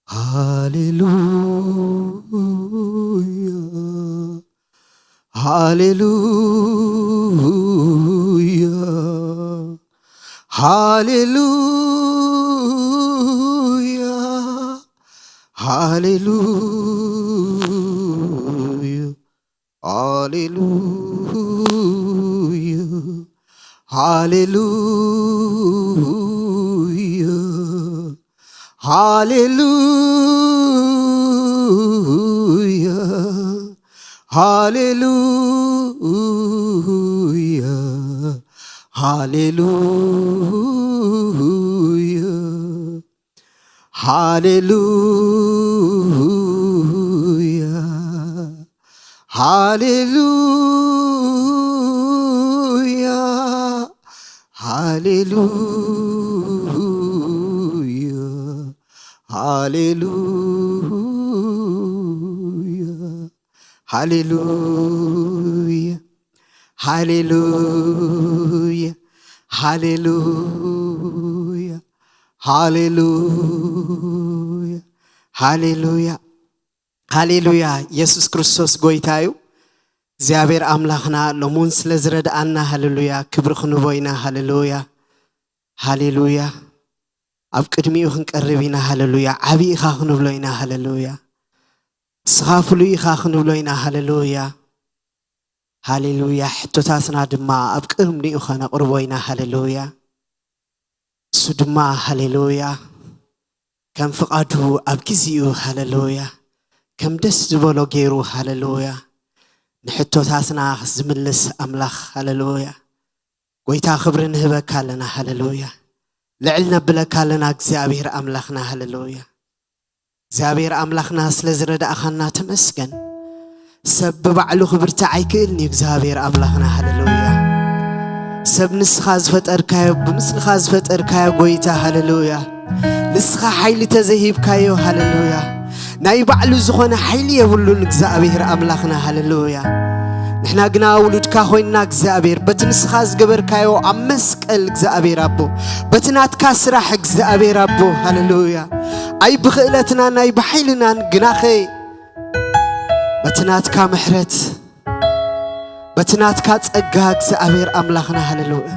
ሃሌሉያ፣ ሃሌሉያ፣ ሃሌሉያ፣ ሃሌሉያ፣ ሃሌሉያ፣ ሃሌሉያ፣ ሃሌሉያ፣ ሃሌሉያ፣ ሃሌሉያ፣ ሃሌሉያ፣ ሃሌሉያ፣ ሃሌሉያ፣ ሃሌሉያ፣ ሃሌሉያ፣ ሃሌሉያ፣ ሃሌሉያ፣ ሃሌሉያ፣ ሃሌሉያ፣ ሃሌሉያ። ኢየሱስ ክርስቶስ ጎይታ እዩ። እግዚኣብሔር ኣምላኽና ሎሙን ስለ ዝረድኣና፣ ሃሌሉያ፣ ክብሪ ክንቦ ኢና። ሃሌሉያ፣ ሃሌሉያ። ኣብ ቅድሚኡ ክንቀርብ ኢና። ሃሌሉያ። ዓቢ ኢኻ ክንብሎ ኢና። ሃሌሉያ። ንስኻ ፍሉይ ኢኻ ክንብሎ ኢና። ሃሌሉያ፣ ሃሌሉያ። ሕቶታትና ድማ ኣብ ቅድሚኡ ከነቕርቦ ኢና። ሃሌሉያ። እሱ ድማ፣ ሃሌሉያ፣ ከም ፍቓዱ ኣብ ግዜኡ፣ ሃሌሉያ፣ ከም ደስ ዝበሎ ገይሩ፣ ሃሌሉያ፣ ንሕቶታትና ዝምልስ ኣምላኽ፣ ሃሌሉያ። ጎይታ፣ ክብሪ ንህበካ ኣለና። ሃሌሉያ። ልዕል ነብለካ ኣለና፣ እግዚኣብሔር ኣምላኽና። ሃሌሉያ። እግዚኣብሔር ኣምላኽና፣ ስለ ዝረዳእኻና ተመስገን። ሰብ ብባዕሉ ክብርታዕ ኣይክእልን እዩ፣ እግዚኣብሔር ኣምላኽና። ሃሌሉያ። ሰብ ንስኻ ዝፈጠርካዮ፣ ብምስልኻ ዝፈጠርካዮ ጎይታ፣ ሃሌሉያ፣ ንስኻ ሓይሊ ተዘይሂብካዮ፣ ሃሌሉያ፣ ናይ ባዕሉ ዝኾነ ሓይሊ የብሉን፣ እግዚኣብሔር ኣምላኽና። ሃሌሉያ። ንሕና ግና ውሉድካ ኮይንና፣ እግዚኣብሔር፣ በቲ ንስኻ ዝገበርካዮ ኣብ መስቀል፣ እግዚኣብሔር ኣቦ፣ በቲ ናትካ ስራሕ፣ እግዚኣብሔር ኣቦ፣ ሃሌሉያ፣ ኣይ ብኽእለትናን ኣይ ብሓይልናን፣ ግናኸ በቲ ናትካ ምሕረት፣ በቲ ናትካ ጸጋ፣ እግዚኣብሔር ኣምላኽና፣ ሃሌሉያ፣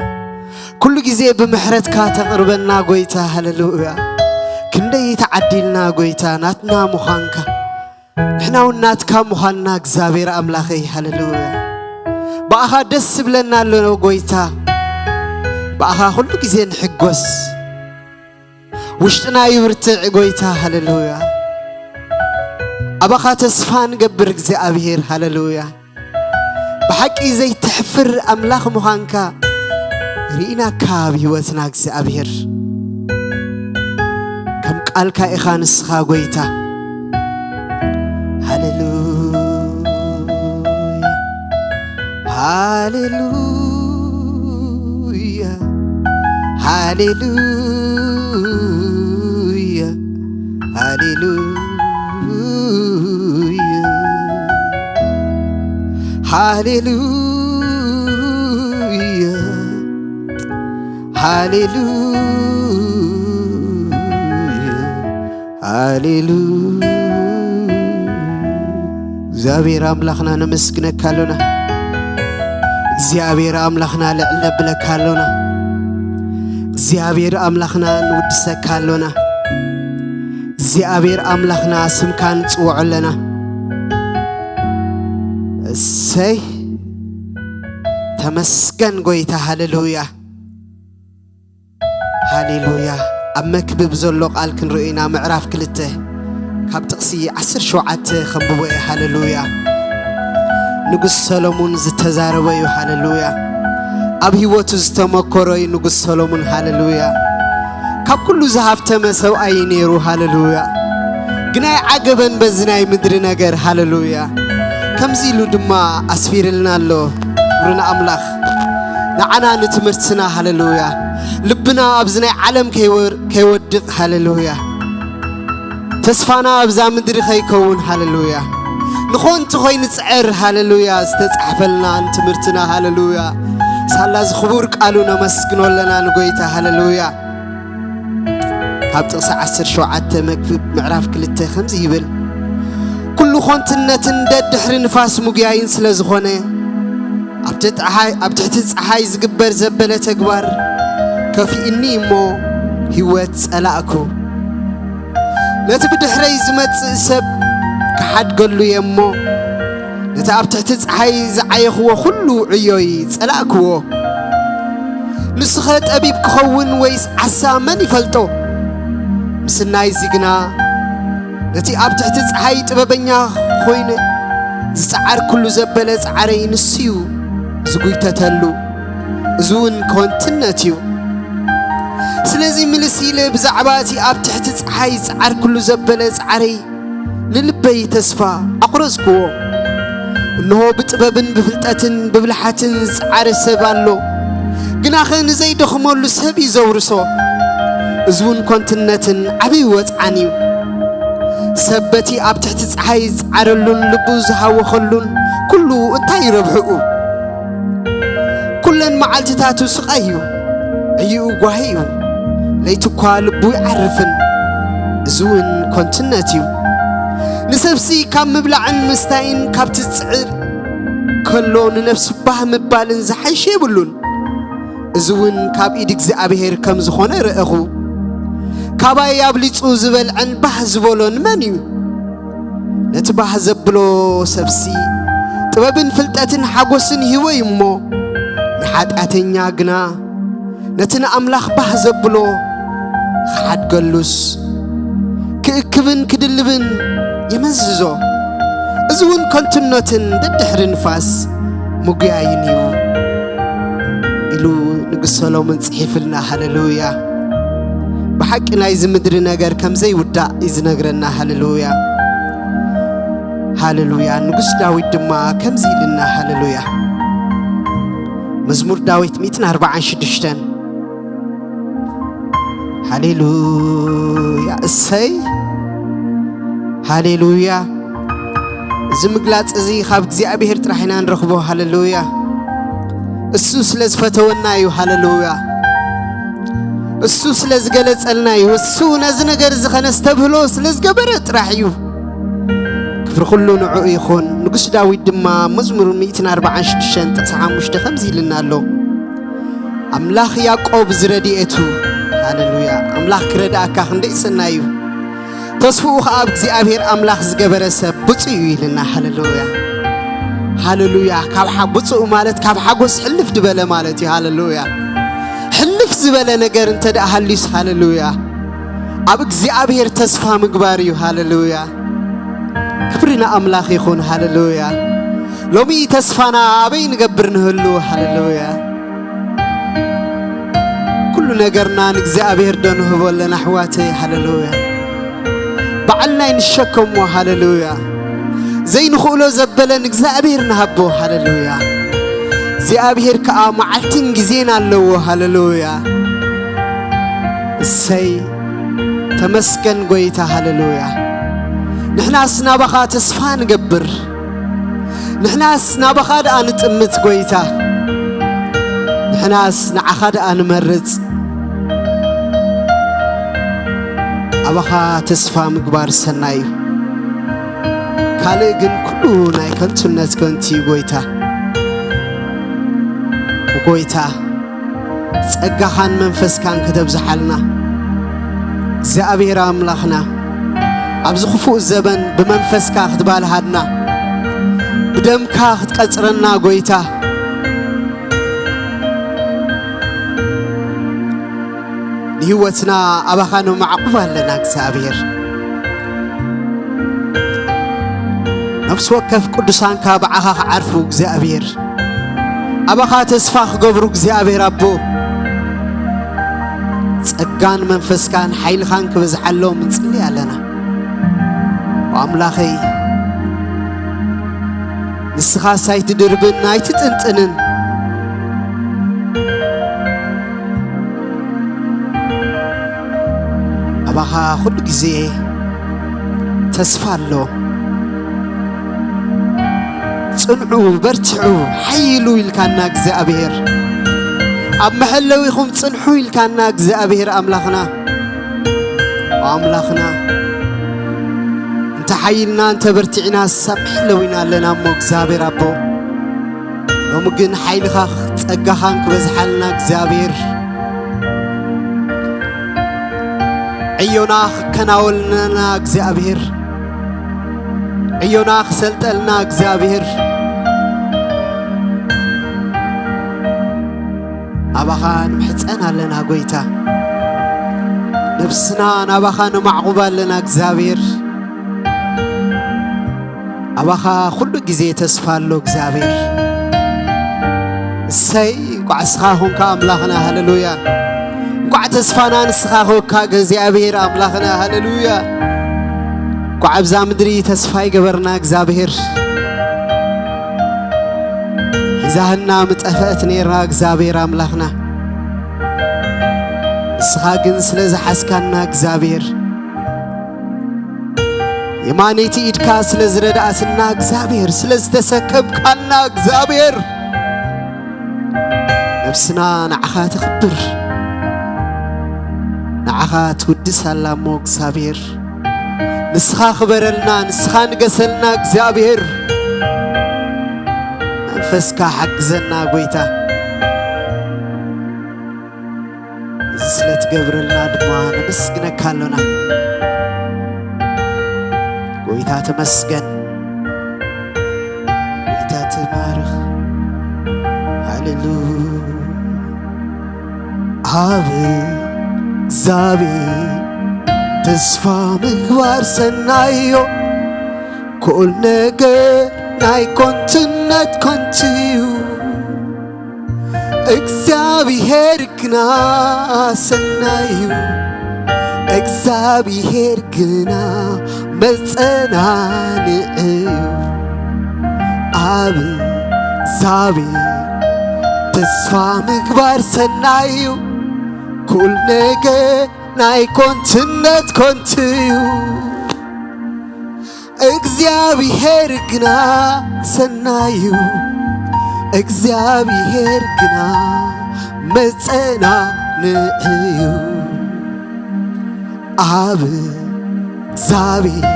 ኩሉ ግዜ ብምሕረትካ ተቕርበና ጎይታ፣ ሃሌሉያ። ክንደይ ተዓዲልና ጎይታ፣ ናትና ምዃንካ፣ ንሕና እውን ናትካ ምዃንና፣ እግዚኣብሔር ኣምላኸይ፣ ሃሌሉያ። ብኣኻ ደስ ዝብለና ኣሎ ጎይታ፣ ብኣኻ ኩሉ ግዜ ንሕጎስ። ውሽጥና ይብርትዕ ጎይታ፣ ሃሌሉያ። ኣባኻ ተስፋ ንገብር እግዚኣብሔር፣ ሃሌሉያ። ብሓቂ ዘይተሕፍር ኣምላኽ ምዃንካ ርኢናካ ኣብ ህይወትና እግዚኣብሔር። ከም ቃልካ ኢኻ ንስኻ ጎይታ። ሃሌሉያ፣ ሃሌሉያ፣ ሃሌሉያ፣ ሃሌሉያ፣ ሃሌሉያ፣ ሃሌሉያ፣ ሃሌሉያ። እግዚኣብሔር ኣምላኽና ነመስግነካ ኣሎና። እግዚኣብሔር ኣምላኽና ልዕል ነብለካ ኣሎና። እግዚኣብሔር ኣምላኽና ንውድሰካ ኣሎና። እግዚኣብሔር ኣምላኽና ስምካ ንጽውዖ ኣለና። እሰይ፣ ተመስገን ጎይታ፣ ሃሌሉያ፣ ሃሌሉያ። ኣብ መክብብ ዘሎ ቃል ክንርኢ ኢና፣ ምዕራፍ ክልተ ካብ ጥቕሲ ዓሰርተ ሸውዓተ ከንብቦ እየ። ሃሌሉያ። ንጉስ ሰሎሙን ዝተዛረበ እዩ። ሃሌሉያ። ኣብ ህይወቱ ዝተመኮሮ እዩ ንጉስ ሰሎሙን። ሃሌሉያ። ካብ ኩሉ ዝሃብተመ ሰብኣይ እዩ ነይሩ። ሃሌሉያ። ግናይ ዓገበን በዚ ናይ ምድሪ ነገር። ሃሌሉያ። ከምዚ ኢሉ ድማ ኣስፊርልና ኣሎ። ክብሪ ንኣምላኽ። ንዓና ንትምህርትና። ሃሌሉያ። ልብና ኣብዚ ናይ ዓለም ከይወር-፣ ከይወድቕ። ሃሌሉያ። ተስፋና ኣብዛ ምድሪ ከይከውን። ሃሌሉያ። ንኾንቱ ኾይንጽዕር። ሃሌሉያ። ዝተጻሕፈልና ንትምህርትና። ሃሌሉያ። ሳላ እዚ ክቡር ቃሉ ነመስግኖ ኣለና ንጎይታ። ሃሌሉያ። ካብ ጥቕሲ ዓሰርተ ሸውዓተ መክብብ ምዕራፍ ክልተ ከምዚ ይብል፣ ኩሉ ኾንትነትን ደድሕሪ ንፋስ ምጉያይን ስለ ዝኾነ፣ ኣብቲ ጸሓይ-፣ ኣብ ትሕቲ ጸሓይ ዝግበር ዘበለ ተግባር ከፊእኒ እሞ ህይወት ጸላእኩ። ነቲ ብድሕረይ ዝመጽእ ሰብ ክሓድገሉ እየ እሞ፣ ነቲ ኣብ ትሕቲ ጸሓይ ዝዓየኽዎ ኩሉ ዕዮይ ጸላእክዎ። ንስኸ ጠቢብ ክኸውን ወይስ ዓሳ መን ይፈልጦ? ምስናይዚ ግና፣ ነቲ ኣብ ትሕቲ ጸሓይ ጥበበኛ ኮይነ ዝጸዓርኩሉ ዘበለ ጻዕረይ ንሱ'ዩ ዝጉይተተሉ፣ እዚ እውን ከንቱነት እዩ። ስለዚ ምልስ ኢለ ብዛዕባ እቲ ኣብ ትሕቲ ጸሓይ ዝጸዓርኩሉ ዘበለ ጻዕረይ ንልበይ ተስፋ ኣቑረጽክዎ። እንሆ ብጥበብን ብፍልጠትን ብብልሓትን ዝጸዓረ ሰብ ኣሎ፣ ግናኸ ንዘይደኽመሉ ሰብ እዩ ዘውርሶ። እዚ እውን ከንቱነትን ዓብዪ ወጽዓን እዩ። ሰብ በቲ ኣብ ትሕቲ ጸሓይ ዝጸዓረሉን ልቡ ዝሃወኸሉን ኩሉ እንታይ ረብሕኡ? ኩለን መዓልትታቱ ስቓይ እዩ፣ ዕይኡ ጓሂ እዩ፣ ለይቲ እኳ ልቡ ይዓርፍን፣ እዚ እውን ከንቱነት እዩ። ንሰብሲ ካብ ምብላዕን ምስታይን ካብ ትጽዕር ከሎ ንነፍሱ ባህ ምባልን ዝሓይሽ የብሉን። እዚ እውን ካብ ኢድ እግዚኣብሔር ከም ዝኾነ ረእኹ። ካባይ ኣብሊጹ ዝበልዐን ባህ ዝበሎን መን እዩ? ነቲ ባህ ዘብሎ ሰብሲ ጥበብን ፍልጠትን ሓጎስን ይህቦ እዩ እሞ፣ ንሓጢኣተኛ ግና ነቲ ንኣምላኽ ባህ ዘብሎ ክሓድገሉስ ክእክብን ክድልብን ይመዝዞ። እዚ እውን ከንቱነትን ደድሕሪ ንፋስ ምጉያይን እዩ ኢሉ ንጉስ ሰሎሞን ጽሒፍልና። ሃሌሉያ! ብሓቂ ናይዚ ምድሪ ነገር ከም ዘይውዳእ እዩ ዝነግረና። ሃሌሉያ! ሃሌሉያ! ንጉስ ዳዊት ድማ ከምዚ ኢልና። ሃሌሉያ! መዝሙር ዳዊት ሚእትን ኣርባዓን ሽዱሽተን። ሃሌሉያ! እሰይ! ሃሌሉያ! እዚ ምግላጽ እዚ ካብ እግዚኣብሔር ጥራሕ ኢና ንረኽቦ። ሃሌሉያ! እሱ ስለ ዝፈተወና እዩ። ሃሌሉያ! እሱ ስለ ዝገለጸልና እዩ። እሱ ነዚ ነገር እዚ ኸነስተብህሎ ስለ ዝገበረ ጥራሕ እዩ። ክብሪ ኩሉ ንዕኡ ይኹን። ንጉስ ዳዊት ድማ መዝሙር ሚእትን ኣርባዓን ሽዱሽተን ጥቕሲ ሓሙሽተ ከምዚ ኢልና ኣሎ፣ ኣምላኽ ያዕቆብ ዝረድኤቱ፣ ሃሌሉያ፣ ኣምላኽ ክረድኣካ ክንደይ ሰናይ እዩ። ተስፍኡ ኸኣ ኣብ እግዚኣብሔር ኣምላኽ ዝገበረ ሰብ ብፁዕ እዩ ኢልና። ሃሌሉያ፣ ሃሌሉያ። ካብ ሓ-፣ ብፁዕ ማለት ካብ ሓጎስ ሕልፍ ዝበለ ማለት እዩ። ሃሌሉያ። ሕልፍ ዝበለ ነገር እንተ ደኣ ሃልዩስ፣ ሃሌሉያ፣ ኣብ እግዚኣብሔር ተስፋ ምግባር እዩ። ሃሌሉያ። ክብሪ ንኣምላኽ ይኹን። ሃሌሉያ። ሎሚ ተስፋና ኣበይ ንገብር ንህሉ? ሃሌሉያ። ኩሉ ነገርና ንእግዚኣብሔር ዶ ንህቦ ኣለና ኣሕዋተይ? ሃሌሉያ። ባዕልና ንሸከሞ። ሃሌሉያ። ዘይንኽእሎ ዘበለ ንእግዚኣብሔር ንሃቦ። ሃሌሉያ። እግዚኣብሔር ከኣ መዓልትን ግዜን ኣለዎ። ሃሌሉያ። እሰይ፣ ተመስገን ጐይታ። ሃሌሉያ። ንሕናስ ናባኻ ተስፋ ንገብር። ንሕናስ ናባኻ ደኣ ንጥምት ጐይታ። ንሕናስ ንዓኻ ደኣ ንመርጽ። ኣባኻ ተስፋ ምግባር ሰናይ እዩ። ካልእ ግን ኩሉ ናይ ከንቱነት ከንቱ እዩ ጐይታ። ጐይታ፣ ጸጋኻን መንፈስካን ከተብዝሓልና፣ እግዚኣብሔር ኣምላኽና፣ ኣብዚ ክፉእ ዘበን ብመንፈስካ ክትባልሃና፣ ብደምካ ክትቀጽረና ጐይታ፣ ንህይወትና ኣባኻ ነማዕቁብ ኣለና እግዚኣብሔር። ነፍሲ ወከፍ ቅዱሳንካ ብዓኻ ክዓርፉ እግዚኣብሔር፣ ኣባኻ ተስፋ ክገብሩ እግዚኣብሔር ኣቦ፣ ጸጋን መንፈስካን ሓይልኻን ክበዝሓሎም ንጽሊ ኣለና። ኣምላኸይ፣ ንስኻስ ኣይትድርብን ኣይትጥንጥንን፣ ኣባኻ ኩሉ ግዜ ተስፋ ኣሎ። ጽንዑ፣ በርትዑ፣ ሓይሉ ኢልካና እግዚኣብሔር፣ ኣብ መሐለዊኹም ጽንሑ ኢልካና እግዚኣብሔር ኣምላኽና። ኣምላኽና፣ እንተ ሓይልና እንተ በርቲዕና ሳብ መሕለዊና ኣለና እሞ እግዚኣብሔር ኣቦ፣ ሎሚ ግን ሓይልኻ ጸጋኻን ክበዝሓልና እግዚኣብሔር፣ ዕዮና ክከናወልነና እግዚኣብሔር፣ ዕዮና ክሰልጠልና እግዚኣብሔር፣ ኣባኻ ንምሕጸን ኣለና ጎይታ። ነብስና ናባኻ ነማዕቑባ ኣለና እግዚኣብሔር። ኣባኻ ኩሉ ግዜ ተስፋ ኣሎ እግዚኣብሔር። እሰይ፣ እንቋዕ ንስኻ ኾንካ ኣምላኽና፣ ሃሌሉያ። እንቋዕ ተስፋና ንስኻ ኾንካ እግዚኣብሔር ኣምላኽና፣ ሃሌሉያ። እንቋዕ ኣብዛ ምድሪ ተስፋ ይገበርና እግዚኣብሔር። ሒዛህና ምጠፍአት ነይራ እግዚኣብሔር ኣምላኽና። ንስኻ ግን ስለ ዝሓዝካና እግዚኣብሔር፣ የማነይቲ ኢድካ ስለ ዝረድኣትና እግዚኣብሔር፣ ስለ ዝተሰከምካና እግዚኣብሔር፣ ነብስና ንዓኻ ተኽብር፣ ንዓኻ ትውድስ ኣላ እሞ እግዚኣብሔር፣ ንስኻ ክበረልና፣ ንስኻ ንገሰልና እግዚኣብሔር፣ መንፈስካ ሓግዘና ጎይታ። እዚ ስለ ትገብረልና ድማ ነመስግነካ ኣሎና። ጎይታ ተመስገን። ጎይታ ተባረኽ። ሃሌሉያ። ኣብ እግዚኣብሔር ተስፋ ምግባር ሰናይ እዩ። ኩሉ ነገር ናይ ኮንትነት ኮንቱ እዩ። እግዚኣብሔር ግና ሰናይ እዩ። እግዚኣብሔር ግና መጸናንዒ እዩ። ኣብ እግዚኣብሔር ተስፋ ምግባር ሰናይ እዩ። ኩሉ ነገር ናይ ኮንትነት ኮንቱ እዩ። እግዚኣብሔር ግና ሰናይ እዩ። እግዚኣብሔር ግና መጸናንዒ እዩ። ኣብ እግዚኣብሔር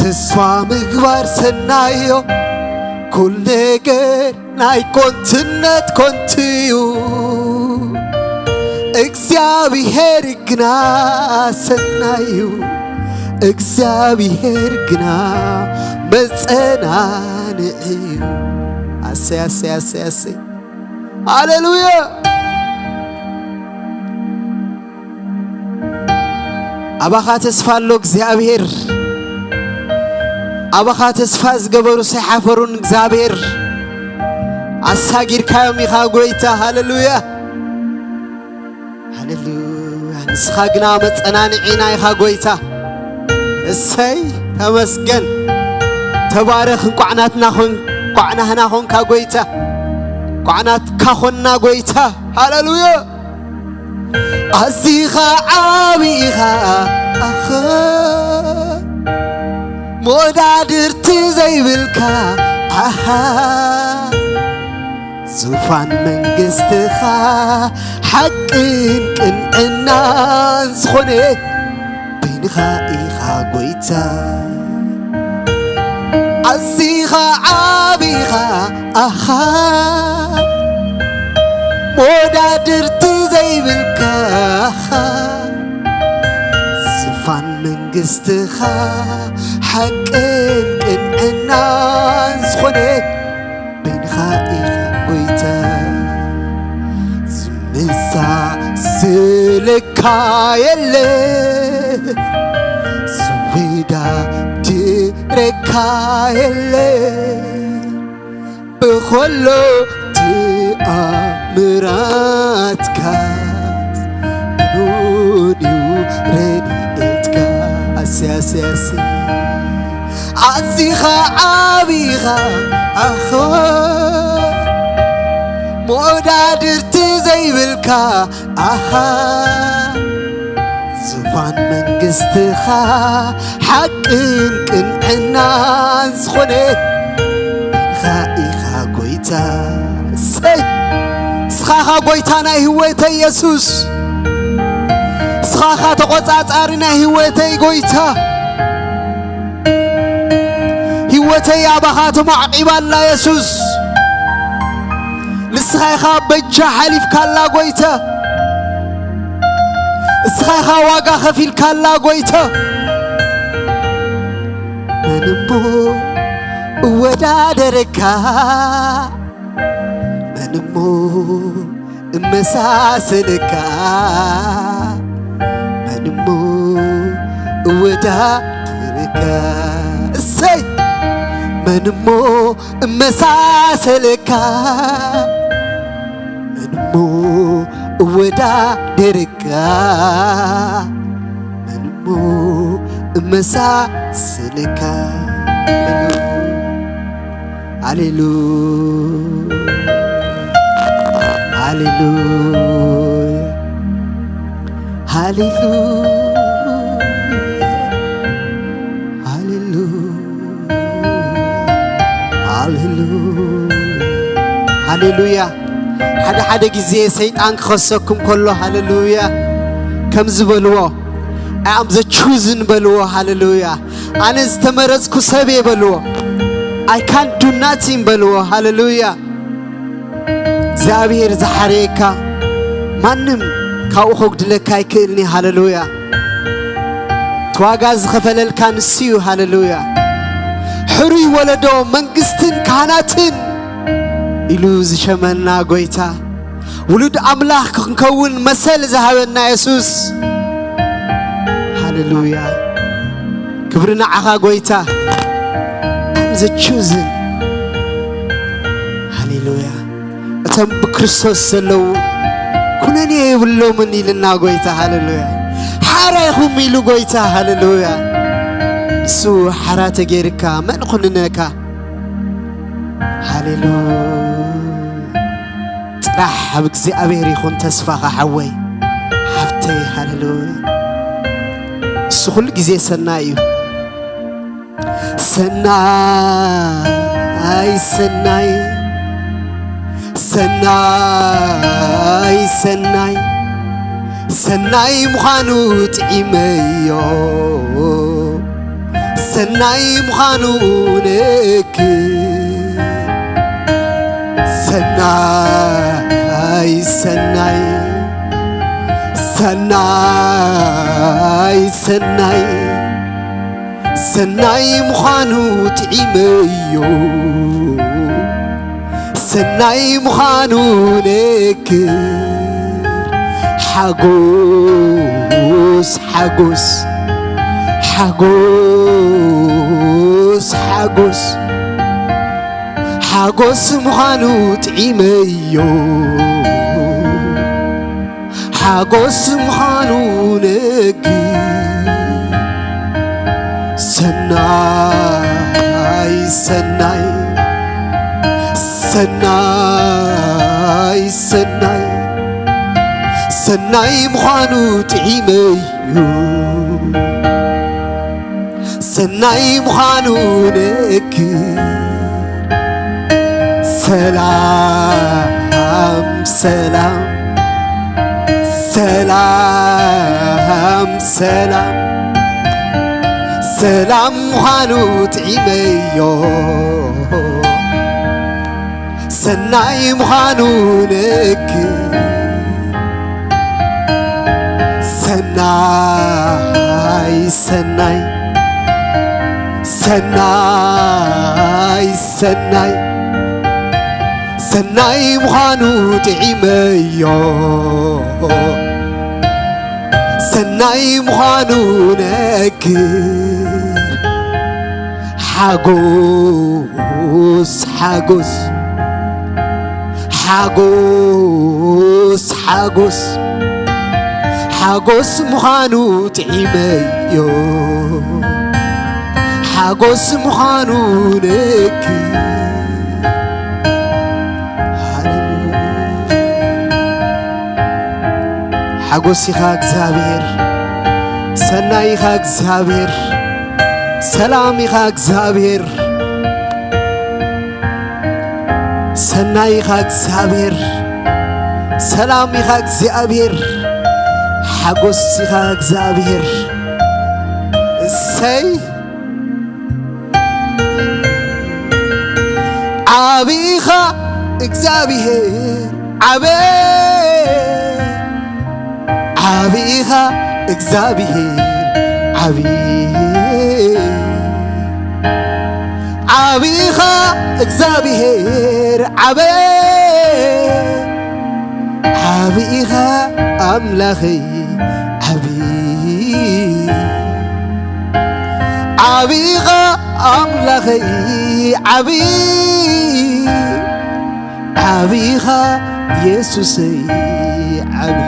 ተስፋ ምግባር ሰናይ እዩ። ኩሉ ነገር ናይ ኮንትነት ኮንቱ እዩ። እግዚኣብሔር ግና ሰናይ እዩ። እግዚኣብሔር ግና መጸናንዒ እዩ። ኣሰይ፣ ኣሰይ፣ ኣሰይ፣ ኣሰይ። ሃሌሉያ። ኣባኻ ተስፋ ኣሎ እግዚኣብሔር። ኣባኻ ተስፋ ዝገበሩ ሰይሓፈሩን እግዚኣብሔር። ኣሳጊርካዮም ኢኻ ጎይታ። ሃሌሉያ። ሃሌሉያ። ንስኻ ግና መጸናንዒና ኢኻ ጎይታ። እሰይ ተመስገን። ተባረኽ። እንቋዕ ናትና ኾን-፣ እንቋዕ ናህና ኾንካ ጎይታ። እንቋዕ ናትካ ኾንና ጎይታ። ሃሌሉያ። ኣዚኻ ዓቢ ኢኻ ኣኸ፣ መወዳድርቲ ዘይብልካ ኣሃ፣ ዙፋን መንግስትኻ ሓቅን ቅንዕናን ዝኾነ በይንኻ ኢኻ ጎይታ። ኣዚኻ ዓቢ ኢኻ ኣኻ፣ መወዳድርቲ ዘይብልካ ኣኻ፣ ዝፋን መንግስትኻ ሓቅን ቅንዕናን ዝኾነ በይንኻ ኢኻ ጎይታ። ዝመሳሰለካ የለ፣ ዝወዳደረካ የለ፣ ብኸሎ ተኣምራትካ ብኑን እዩ ረድኤትካ። ኣሰይ፣ ኣሰይ፣ ኣሰይ። ኣዚኻ ዓቢኻ ኣኾ፣ መወዳድርቲ ዘይብልካ ኣኻ፣ ዙፋን መንግስትኻ ሓቅን ቅንዕናን ዝኾነ ንኻ ኢኻ ጎይታ። እሰይ! ንስኻ ኢኻ ጎይታ ናይ ህይወተይ የሱስ። ንስኻ ኣኻ ተቖጻጻሪ ናይ ህይወተይ ጎይታ። ህይወተይ ኣባኻ ተማዕቂባ ኣላ የሱስ። ንስኻ ኢኻ በጃ ሓሊፍካላ ጎይታ። ንስኻ ኢኻ ዋጋ ከፊልካላ ጎይታ። መን እሞ እወዳደረካ? መን እሞ እመሳሰለካ? መን እሞ እወዳደረካ? እሰይ! መን እሞ እመሳሰለካ? መን እሞ እወዳደረካ? መን እሞ እመሳሰለካ? ሃሌሉ-፣ ሃሌሉያ፣ ሃሌሉያ፣ ሃሌሉያ፣ ሃሌሉያ፣ ሃሌሉያ። ሓደ ሓደ ግዜ ሰይጣን ክኸሰኩም ከሎ፣ ሃሌሉያ፣ ከምዚ በልዎ፣ "I am the chosen" በልዎ። ሃሌሉያ። ኣነ ዝተመረጽኩ ሰብ እየ በልዎ። "I can't do nothing" በልዎ። ሃሌሉያ። እግዚኣብሔር ዝሓረየካ ማንም ካብኡ ከጉድለካ ኣይክእልን እዩ። ሃሌሉያ። እቲ ዋጋ ዝኸፈለልካ ንሱ እዩ። ሃሌሉያ። ሕሩይ ወለዶ መንግስትን ካህናትን ኢሉ ዝሸመና ጎይታ፣ ውሉድ ኣምላኽ ክንከውን መሰል ዝሃበና የሱስ። ሃሌሉያ። ክብሪ ንዓኻ ጎይታ። I'm the chosen። ሃሌሉያ። እቶም ብክርስቶስ ዘለዉ ኩነኔ የብሎምን ኢልና ጎይታ። ሃሌሉያ። ሓራ ኢኹም ኢሉ ጎይታ። ሃሌሉያ። ንሱ ሓራ ተገይርካ መን ኩንነካ? ሃሌሉያ። ጽናሕ ኣብ እግዚኣብሔር ይኹን ተስፋኻ ሓወይ፣ ሓፍተይ። ሃሌሉያ። እሱ ኩሉ ግዜ ሰናይ እዩ። ሰናይ፣ ሰናይ፣ ሰናይ፣ ሰናይ፣ ሰናይ ምዃኑ ጥዒመዮ። ሰናይ ምዃኑ ነክ ሰናይ፣ ሰናይ፣ ሰናይ፣ ሰናይ፣ ሰናይ ምዃኑ ጥዒመዮ። ሰናይ ምዃኑ ነክ ሓጎስ፣ ሓጎስ፣ ሓጎስ፣ ሓጎስ፣ ሓጎስ ምዃኑ ጥዒመዮ። ሓጎስ ምዃኑ ነግ ሰናይ፣ ሰናይ፣ ሰናይ፣ ሰናይ፣ ሰናይ ምዃኑ ጥዒመዮ። ሰናይ ምዃኑ ነግ ሰላም፣ ሰላም፣ ሰላም፣ ሰላም፣ ሰላም ምዃኑ ጥዒመዮ። ሰናይ ምዃኑ ነግ ሰናይ፣ ሰናይ፣ ሰናይ፣ ሰናይ፣ ሰናይ ምዃኑ ጥዒመዮ። ሰናይ ምዃኑ ነግር። ሓጎስ፣ ሓጎስ፣ ሓጎስ፣ ሓጎስ፣ ሓጎስ ምዃኑ ጥዒመዮ። ሓጎስ ምዃኑ ነግር። ሓጎስ ኢኻ እግዚኣብሔር፣ ሰናይ ኢኻ እግዚኣብሔር፣ ሰላም ኢኻ እግዚኣብሔር፣ ሰናይ ኢኻ እግዚኣብሔር፣ ሰላም ኢኻ እግዚኣብሔር፣ ሓጎስ ኢኻ እግዚኣብሔር። እሰይ። ዓቢ ኢኻ እግዚኣብሔር፣ ዓቢ። ዓቢ ኢኻ እግዚኣብሔር፣ ዓቢ። ዓቢ ኢኻ እግዚኣብሔር፣ ዓቢ። ዓቢ ኢኻ ኣምላኸይ፣ ዓቢ። ዓቢ ኢኻ ኣምላኸይ፣ ዓቢ። ዓቢ ኢኻ የሱሰይ፣ ዓቢ።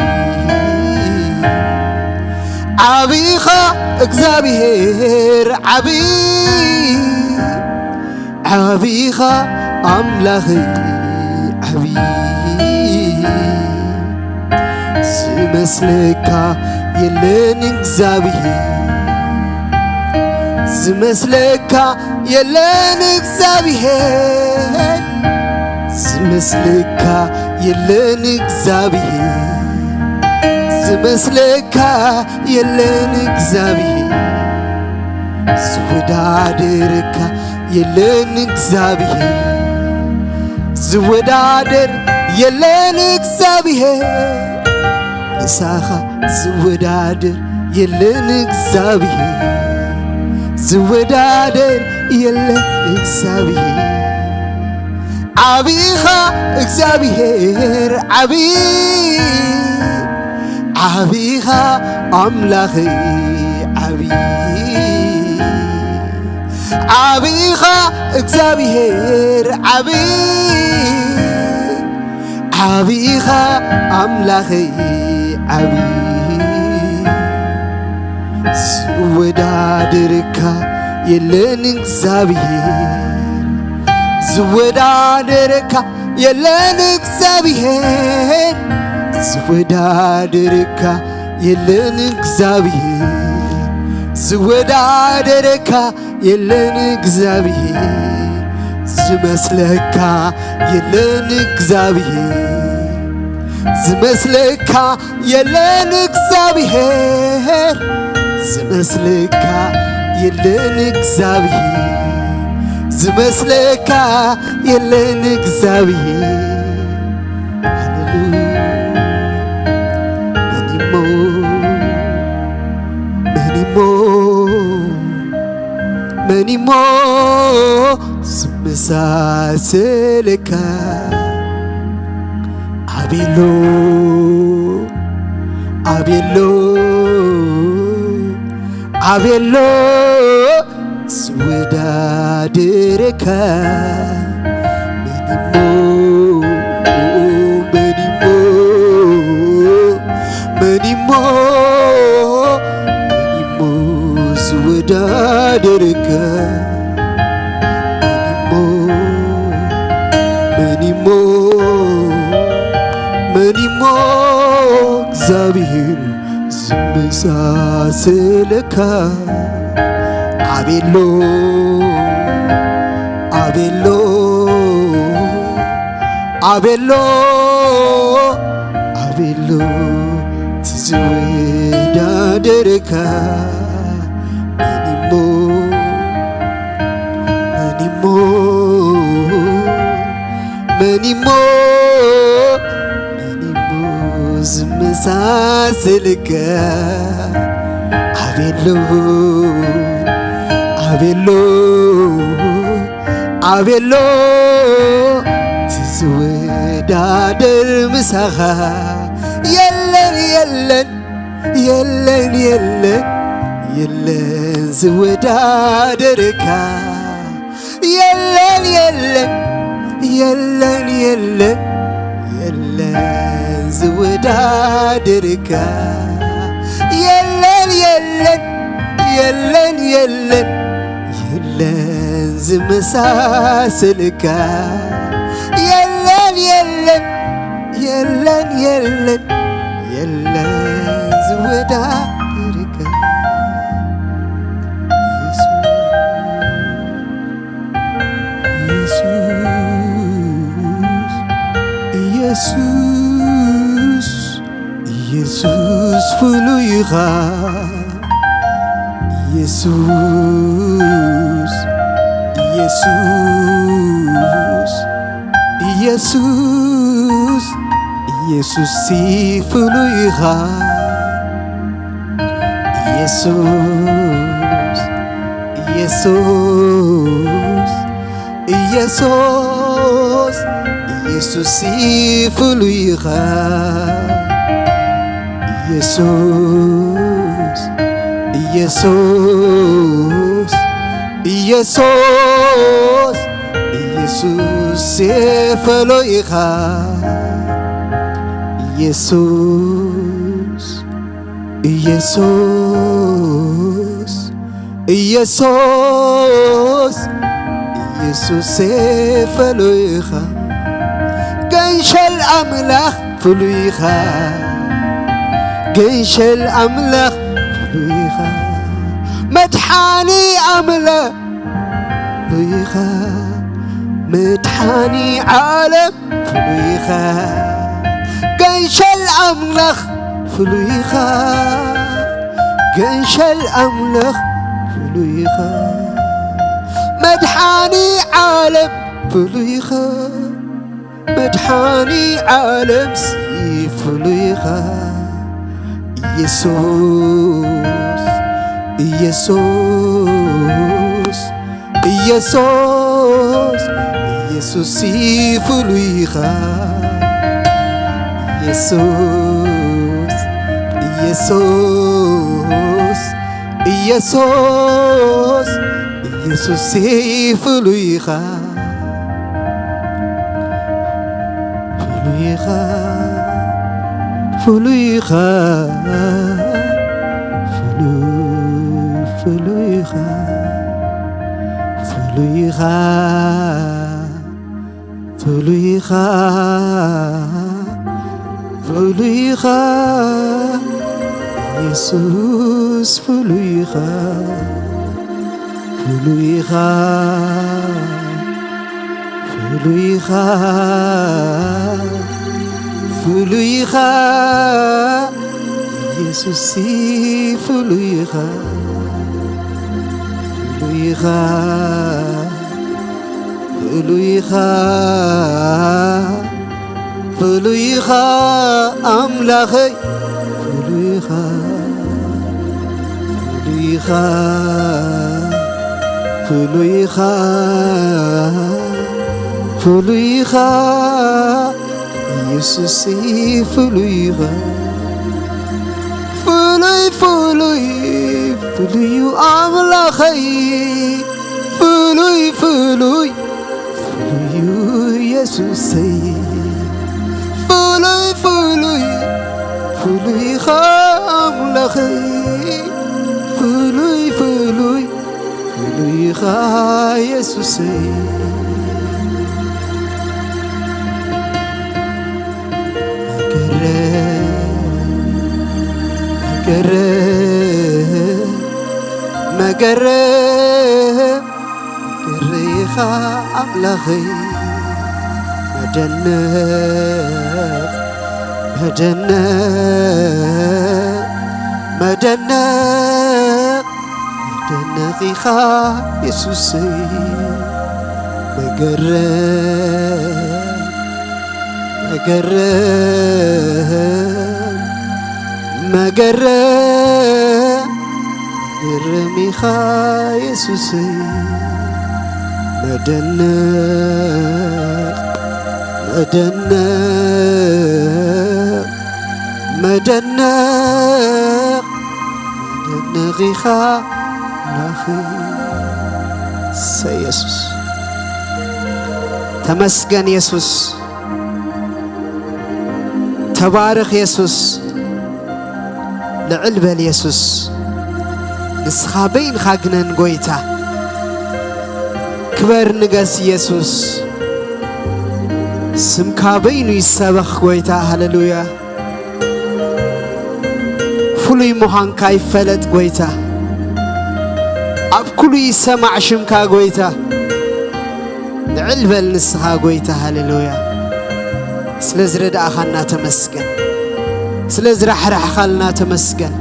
ዓቢ ኢኻ እግዚኣብሔር፣ ዓቢ። ዓቢ ኢኻ ኣምላኸይ፣ ዓቢ። ዝመስለካ የለን እግዚኣብሔር፣ ዝመስለካ የለን እግዚኣብሔር፣ ዝመስለካ የለን እግዚኣብሔር፣ ዝመስለካ የለን እግዚኣብሔር፣ ዝወዳደረካ የለን እግዚኣብሔር፣ ዝወዳደር የለን እግዚኣብሔር፣ ምሳኻ ዝወዳደር የለን እግዚኣብሔር፣ ዝወዳደር የለን እግዚኣብሔር። ዓቢ ኢኻ እግዚኣብሔር፣ ዓቢ። ዓቢ ኢኻ ኣምላኸይ፣ ዓቢ። ዓቢ ኢኻ እግዚኣብሔር፣ ዓቢ። ዓቢ ኢኻ ኣምላኸይ፣ ዓቢ። ዝወዳደረካ የለን እግዚኣብሔር፣ ዝወዳደረካ የለን እግዚኣብሔር፣ ዝወዳደረካ የለን እግዚኣብሔር፣ ዝወዳደረካ የለን እግዚኣብሔር፣ ዝመስለካ የለን እግዚኣብሔር፣ ዝመስለካ የለን እግዚኣብሔር፣ ዝመስለካ የለን እግዚኣብሔር፣ ዝመስለካ የለን እግዚኣብሔር። ሃሌሉያ። መን እሞ፣ መን እሞ፣ መን እሞ ዝመሳሰለካ? ኣቤሎ፣ ኣቤሎ፣ ኣቤሎ ዝወዳደረካ? መን እሞ፣ መን እሞ፣ መን እሞ፣ መን እሞ ዝወዳደረካ? መን እሞ፣ መን እሞ፣ መን እሞ እግዚኣብሔር ዝመሳሰለካ? ኣቤሎ፣ ኣቤሎ፣ ኣቤሎ፣ ኣቤሎ ትዝወዳደረካ? መን እሞ፣ መን እሞ፣ መን እሞ፣ መን እሞ ዝመሳሰለካ? ኣቤሎ፣ ኣቤሎ፣ ኣቤሎ ትዝወዳደር ምሳኻ? የለን፣ የለን፣ የለን፣ የለን፣ የለን ዝወዳደረካ። የለን፣ የለን፣ የለን፣ የለን፣ የለን ዝወዳደረካ። የለን፣ የለን፣ የለን፣ የለን፣ የለን ዝመሳሰልካ። የለን፣ የለን፣ የለን፣ የለን፣ የለን ዝወዳደረካ። ኢየሱስ፣ ኢየሱስ፣ ኢየሱስ፣ ኢየሱስ ፍሉይ ኢኻ። ኢየሱስ፣ ኢየሱስ፣ ኢየሱስ፣ ኢየሱስ ፍሉይ ኢኻ። ኢየሱስ፣ ኢየሱስ፣ ኢየሱስ፣ ኢየሱስ ፍሉይ ኢኻ። ኢየሱስ፣ ኢየሱስ፣ ኢየሱስ፣ ኢየሱስ ፍሉይ ኢኻ። ኢየሱስ፣ ኢየሱስ፣ ኢየሱስ፣ ኢየሱስ ፍሉይ ኢኻ። ገንሸል ኣምላኽ ፍሉይ ኢኻ። ገንሸል ኣምላኽ ፍሉይ ኢኻ። መድሓኒ ኣምላኽ ፍሉይ ኢኻ። መድሓኒ ዓለም ፍሉይ ኢኻ። ገንሸል ኣምላኽ ፍሉይ ኢኻ። ገንሸል ኣምላኽ ፍሉይ ኢኻ። መድሓኒ ዓለም ፍሉይ ኢኻ። መድሓኒ ዓለምሲ ፍሉይ ኢኻ። ኢየሱስ፣ ኢየሱስ፣ ኢየሱስ፣ ኢየሱስ ፍሉይ ኢኻ። ኢየሱስ፣ ኢየሱስ፣ ኢየሱስ፣ ኢየሱስ ፍሉይ ኢኻ። ፍሉይ ኢኻ፣ ፍሉይ ኢኻ፣ ፍሉይ፣ ፍሉይ ኢኻ፣ ፍሉይ ኢኻ፣ ፍሉይ ኢኻ፣ ፍሉይ ኢኻ፣ ኢየሱስ ፍሉይ ኢኻ፣ ፍሉይ ኢኻ። ፍሉይ ኢኻ፣ ፍሉይ ኢኻ፣ ኢየሱስ ፍሉይ ኢኻ፣ ፍሉይ ኢኻ፣ ፍሉይ ኢኻ፣ ፍሉይ ኢኻ ኣምላኸይ፣ ፍሉይ ኢኻ፣ ፍሉይ ኢኻ፣ ፍሉይ ኢኻ፣ ፍሉይ ኢኻ፣ ኢየሱስ ፍሉይ ኢኻ፣ ፍሉይ፣ ፍሉይ፣ ፍሉይ ኣምላኸይ፣ ፍሉይ፣ ፍሉይ፣ ፍሉይ ኢየሱሰይ፣ ፍሉይ፣ ፍሉይ፣ ፍሉይ ኢኻ ኣምላኸይ፣ ፍሉይ፣ ፍሉይ፣ ፍሉይ ኢኻ ኢየሱሰይ። መገረም፣ መገረም፣ መገረም፣ መገረም ኢኻ ኣምላኸይ። መደነቕ፣ መደነቕ፣ መደነቕ፣ መደነቕ ኢኻ የሱሰይ። መገረም፣ መገረም፣ መገረም፣ መገረም ኢኻ የሱሰይ። መደነቕ፣ መደነቕ፣ መደነቕ፣ መደነቕ ኢኻ ኣምላኸይ። እሰይ የሱስ። ተመስገን የሱስ። ተባረኽ የሱስ። ልዕል በል የሱስ። ንስኻ በይንኻ ግነን ጎይታ። ክበር ንገስ የሱስ። ስምካ በይኑ ይሰበኽ ጎይታ። ሃሌሉያ። ፍሉይ ምዃንካ ይፈለጥ ጎይታ። ኣብ ኩሉ ይሰማዕ ሽምካ ጎይታ። ልዕል በል ንስኻ ጎይታ። ሃሌሉያ። ስለ ዝረዳእኻና ተመስገን። ስለ ዝራሕራሕኻልና ተመስገን።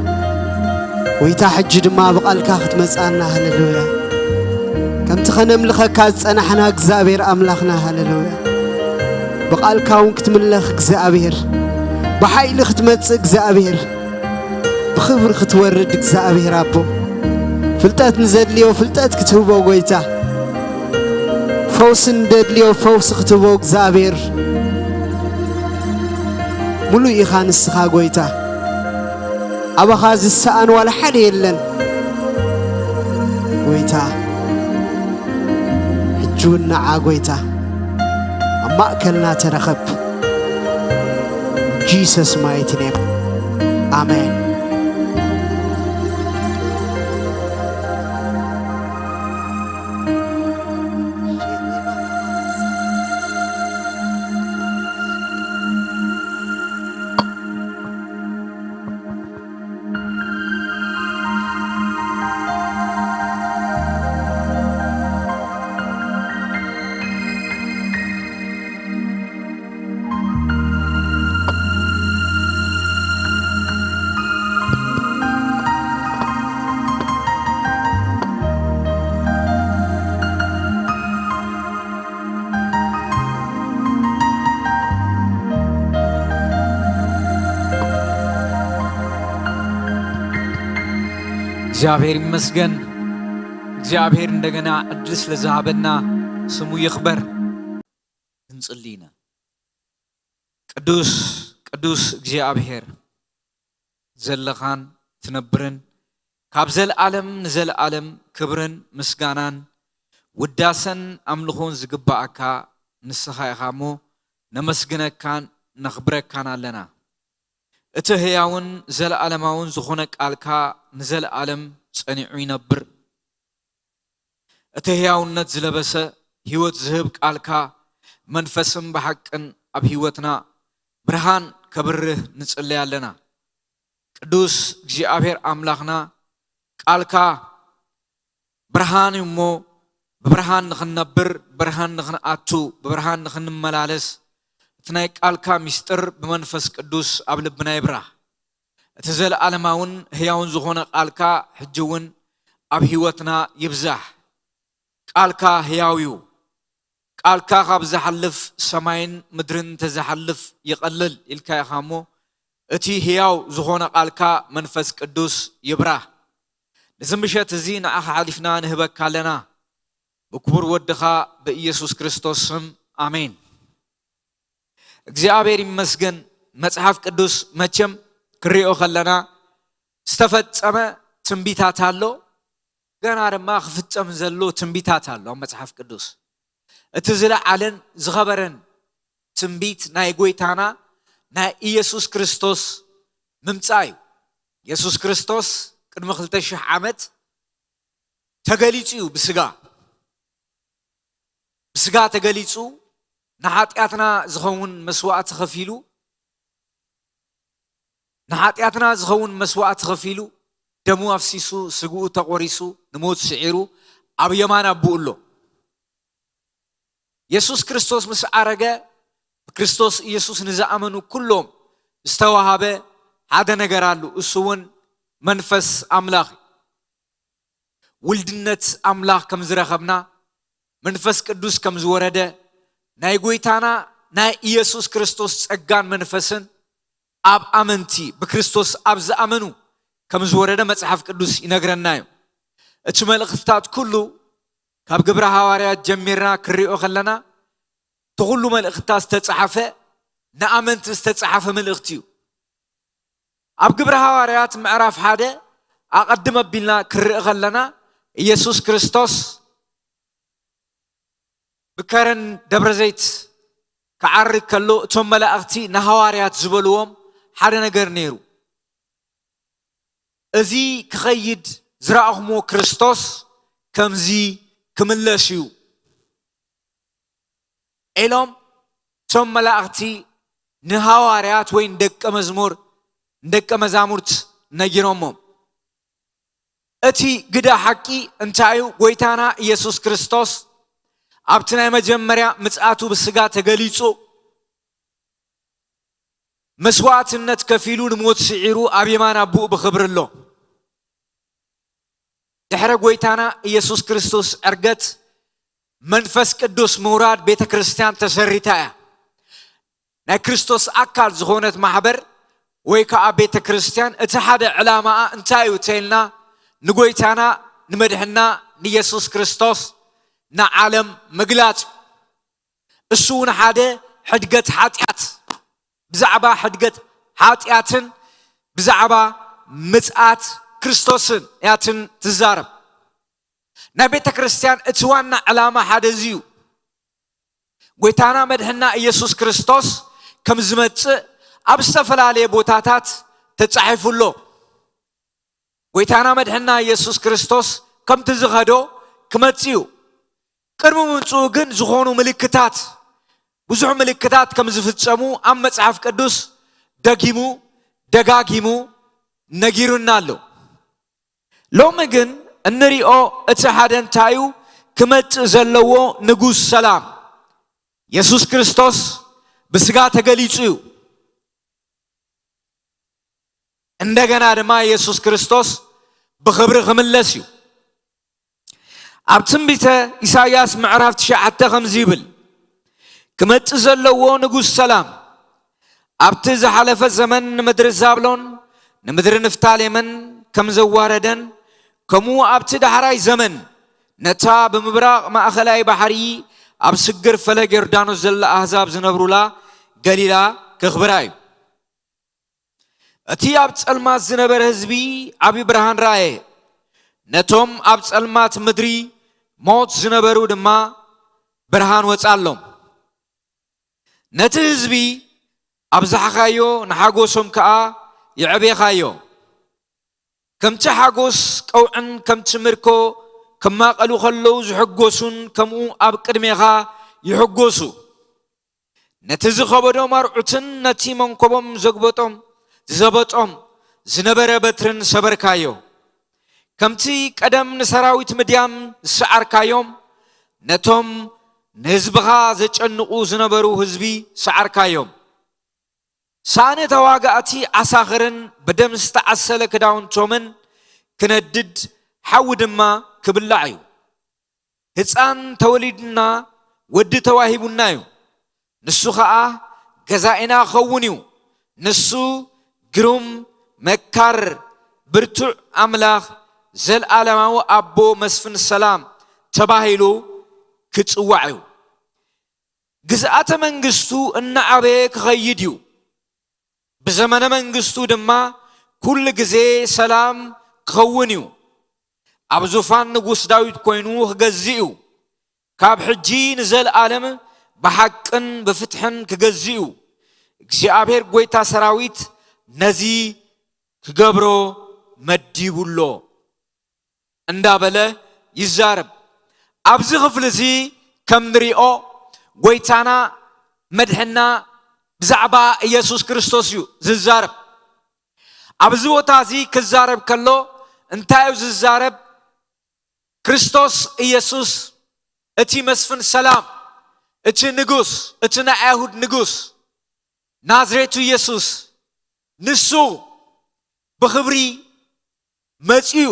ጎይታ፣ ሕጂ ድማ ብቓልካ ክትመጽኣና፣ ሃሌሉያ። ከምቲ ኸነምልኸካ ዝጸናሕና እግዚኣብሔር ኣምላኽና፣ ሃሌሉያ። ብቓልካ እውን ክትምለኽ እግዚኣብሔር፣ ብሓይሊ ክትመጽእ እግዚኣብሔር፣ ብኽብሪ ክትወርድ እግዚኣብሔር ኣቦ። ፍልጠት ንዘድልዮ ፍልጠት ክትህቦ ጎይታ፣ ፈውሲ ንደድልዮ ፈውሲ ክትህቦ እግዚኣብሔር። ሙሉእ ኢኻ ንስኻ ጎይታ፣ ኣባኻ ዝሰኣን ዋላ ሓደ የለን። ጎይታ፣ ሕጂ እውን ንዓ ጎይታ ኣብ ማእከልና ተረኸብ። Jesus mighty name. ኣሜን። እግዚኣብሔር ይመስገን። እግዚኣብሔር እንደገና ዕድል ስለ ዝሃበና ስሙ ይኽበር። ክንጽሊ ኢና። ቅዱስ፣ ቅዱስ እግዚኣብሔር ዘለኻን ትነብርን፣ ካብ ዘለዓለም ንዘለዓለም ክብርን ምስጋናን ውዳሰን ኣምልኾን ዝግባኣካ ንስኻ ኢኻ እሞ፣ ነመስግነካን ነኽብረካን ኣለና። እቲ ህያውን ዘለዓለማውን ዝኾነ ቃልካ ንዘለዓለም ጸኒዑ ይነብር። እቲ ህያውነት ዝለበሰ ህይወት ዝህብ ቃልካ መንፈስን ብሓቅን ኣብ ህይወትና ብርሃን ከብርህ ንጽለይ ኣለና። ቅዱስ እግዚኣብሔር ኣምላኽና፣ ቃልካ ብርሃን እዩ እሞ፣ ብብርሃን ንኽንነብር፣ ብብርሃን ንኽንኣቱ፣ ብብርሃን ንኽንመላለስ፣ እቲ ናይ ቃልካ ምስጢር ብመንፈስ ቅዱስ ኣብ ልብና ይብራህ። እቲ ዘለዓለማውን ህያውን ዝኾነ ቃልካ ሕጂ እውን ኣብ ህይወትና ይብዛሕ። ቃልካ ህያው እዩ። ቃልካ ካብ ዝሓልፍ ሰማይን ምድርን እንተዝሓልፍ ይቐልል ኢልካ ኢኻ እሞ፣ እቲ ህያው ዝኾነ ቃልካ መንፈስ ቅዱስ ይብራህ። ነዚ ምሸት እዚ ንዓኻ ሓሊፍና ንህበካ ኣለና። ብክቡር ወድኻ ብኢየሱስ ክርስቶስ ስም፣ ኣሜን። እግዚኣብሔር ይመስገን። መጽሓፍ ቅዱስ መቸም ክሪኦ ከለና ዝተፈጸመ ትንቢታት ኣሎ፣ ገና ድማ ክፍጸም ዘሎ ትንቢታት ኣሎ ኣብ መጽሓፍ ቅዱስ። እቲ ዝለዓለን ዝኸበረን ትንቢት ናይ ጎይታና ናይ ኢየሱስ ክርስቶስ ምምጻእ እዩ። ኢየሱስ ክርስቶስ ቅድሚ ክልተ ሽሕ ዓመት ተገሊጹ እዩ ብስጋ። ብስጋ ተገሊጹ ንሓጢኣትና ዝኸውን መስዋእቲ ከፊሉ፣ ንሓጢኣትና ዝኸውን መስዋእቲ ከፊሉ፣ ደሙ ኣፍሲሱ፣ ስግኡ ተቖሪሱ፣ ንሞት ስዒሩ፣ ኣብ የማን ኣቦኡ ኣሎ። የሱስ ክርስቶስ ምስ ዓረገ፣ ብክርስቶስ ኢየሱስ ንዝኣመኑ ኩሎም ዝተዋሃበ ሓደ ነገር ኣሉ፣ እሱ እውን መንፈስ ኣምላኽ እዩ። ውልድነት ኣምላኽ ከም ዝረኸብና፣ መንፈስ ቅዱስ ከም ዝወረደ፣ ናይ ጎይታና ናይ ኢየሱስ ክርስቶስ ጸጋን መንፈስን ኣብ ኣመንቲ፣ ብክርስቶስ ኣብ ዝኣመኑ ከም ዝወረደ መጽሓፍ ቅዱስ ይነግረና እዩ። እቲ መልእኽትታት ኩሉ ካብ ግብረ ሃዋርያት ጀሚርና ክሪኦ ከለና፣ እቲ ኩሉ መልእኽትታት ዝተጻሕፈ ንኣመንቲ ዝተጻሕፈ መልእኽቲ እዩ። ኣብ ግብረ ሃዋርያት ምዕራፍ ሓደ ኣቐድም ኣቢልና ክርኢ ከለና፣ ኢየሱስ ክርስቶስ ብከረን ደብረ ዘይት ክዓርግ ከሎ፣ እቶም መላእኽቲ ንሃዋርያት ዝበልዎም ሓደ ነገር ነይሩ። "እዚ ክኸይድ ዝረኣኹሞ ክርስቶስ ከምዚ ክምለስ እዩ" ኢሎም እቶም መላእኽቲ ንሃዋርያት ወይ ንደቀ መዝሙር፣ ንደቀ መዛሙርት ነጊሮሞም። እቲ ግደ ሓቂ እንታይ እዩ? ጎይታና ኢየሱስ ክርስቶስ ኣብቲ ናይ መጀመርያ ምጽኣቱ ብስጋ ተገሊጹ፣ መስዋዕትነት ከፊሉ ንሞት ስዒሩ ኣብ የማን ኣቦኡ ብኽብሪ ኣሎ። ድሕረ ጎይታና ኢየሱስ ክርስቶስ ዕርገት መንፈስ ቅዱስ ምውራድ ቤተ ክርስቲያን ተሰሪታ እያ። ናይ ክርስቶስ ኣካል ዝኾነት ማሕበር ወይ ከዓ ቤተ ክርስቲያን እቲ ሓደ ዕላማኣ እንታይ እዩ ተልና ንጎይታና ንመድሕና ንኢየሱስ ክርስቶስ ንዓለም ምግላጽ እዩ። እሱ እውን ሓደ ሕድገት ሓጢኣት ብዛዕባ ሕድገት ሓጢኣትን ብዛዕባ ምጽኣት ክርስቶስን እያትን ትዛረብ። ናይ ቤተ ክርስቲያን እቲ ዋና ዕላማ ሓደ እዚ እዩ። ጎይታና መድሕና ኢየሱስ ክርስቶስ ከም ዝመጽእ ኣብ ዝተፈላለየ ቦታታት ተጻሒፉ ኣሎ። ጎይታና መድሕና ኢየሱስ ክርስቶስ ከምቲ ዝኸዶ ክመጽእ እዩ። ቅድሚ ምምጽኡ ግን ዝኾኑ ምልክታት ብዙሕ ምልክታት ከም ዝፍጸሙ ኣብ መጽሓፍ ቅዱስ ደጊሙ ደጋጊሙ ነጊሩና ኣሎ። ሎሚ ግን እንሪኦ እቲ ሓደ እንታይ እዩ? ክመጽእ ዘለዎ ንጉስ ሰላም የሱስ ክርስቶስ ብስጋ ተገሊጹ እዩ። እንደገና ድማ የሱስ ክርስቶስ ብኽብሪ ክምለስ እዩ። ኣብ ትንቢተ ኢሳይያስ ምዕራፍ ትሽዓተ ከምዚ ይብል፣ ክመጽእ ዘለዎ ንጉስ ሰላም ኣብቲ ዝሓለፈ ዘመን ንምድሪ ዛብሎን ንምድሪ ንፍታሌምን ከም ዘዋረደን፣ ከምኡ ኣብቲ ዳሕራይ ዘመን ነታ ብምብራቕ ማእኸላይ ባሕሪ ኣብ ስግር ፈለግ ዮርዳኖስ ዘላ ኣህዛብ ዝነብሩላ ገሊላ ክኽብራ እዩ። እቲ ኣብ ጸልማት ዝነበረ ህዝቢ ዓቢ ብርሃን ረኣየ። ነቶም ኣብ ጸልማት ምድሪ ሞት ዝነበሩ ድማ ብርሃን ወጻሎም። ነቲ ህዝቢ ኣብዛሕካዮ፣ ንሓጎሶም ከኣ የዕቤኻዮ። ከምቲ ሓጎስ ቀውዕን ከምቲ ምርኮ ክማቐሉ ከለዉ ዝሕጎሱን ከምኡ ኣብ ቅድሜኻ ይሕጎሱ። ነቲ ዝኸበዶም ኣርዑትን ነቲ መንኮቦም ዘግበጦም ዝዘበጦም ዝነበረ በትርን ሰበርካዮ። ከምቲ ቀደም ንሰራዊት ምድያም ዝሰዓርካዮም፣ ነቶም ንህዝብኻ ዘጨንቑ ዝነበሩ ህዝቢ ሰዓርካዮም። ሳእኒ ተዋጋእቲ ዓሳኽርን ብደም ዝተዓሰለ ክዳውንቶምን ክነድድ፣ ሓዊ ድማ ክብላዕ እዩ። ህፃን ተወሊዱና፣ ወዲ ተዋሂቡና እዩ። ንሱ ኸዓ ገዛኢና ክኸውን እዩ። ንሱ ግሩም፣ መካር፣ ብርቱዕ ኣምላኽ፣ ዘለዓለማዊ ኣቦ፣ መስፍን ሰላም ተባሂሉ ክጽዋዕ እዩ። ግዝኣተ መንግስቱ እናዓበየ ክኸይድ እዩ። ብዘመነ መንግስቱ ድማ ኩሉ ግዜ ሰላም ክኸውን እዩ። ኣብ ዙፋን ንጉስ ዳዊት ኮይኑ ክገዝእ እዩ። ካብ ሕጂ ንዘለኣለም ብሓቅን ብፍትሕን ክገዝእ እዩ። እግዚኣብሔር ጎይታ ሰራዊት ነዚ ክገብሮ መዲቡ ኣሎ እንዳበለ ይዛረብ። ኣብዚ ክፍሊ እዚ ከም ንሪኦ ጎይታና መድሕና ብዛዕባ ኢየሱስ ክርስቶስ እዩ ዝዛረብ። ኣብዚ ቦታ እዚ ክዛረብ ከሎ እንታይ እዩ ዝዛረብ? ክርስቶስ ኢየሱስ እቲ መስፍን ሰላም፣ እቲ ንጉስ፣ እቲ ናይ ኣይሁድ ንጉስ ናዝሬቱ ኢየሱስ ንሱ ብኽብሪ መጺኡ፣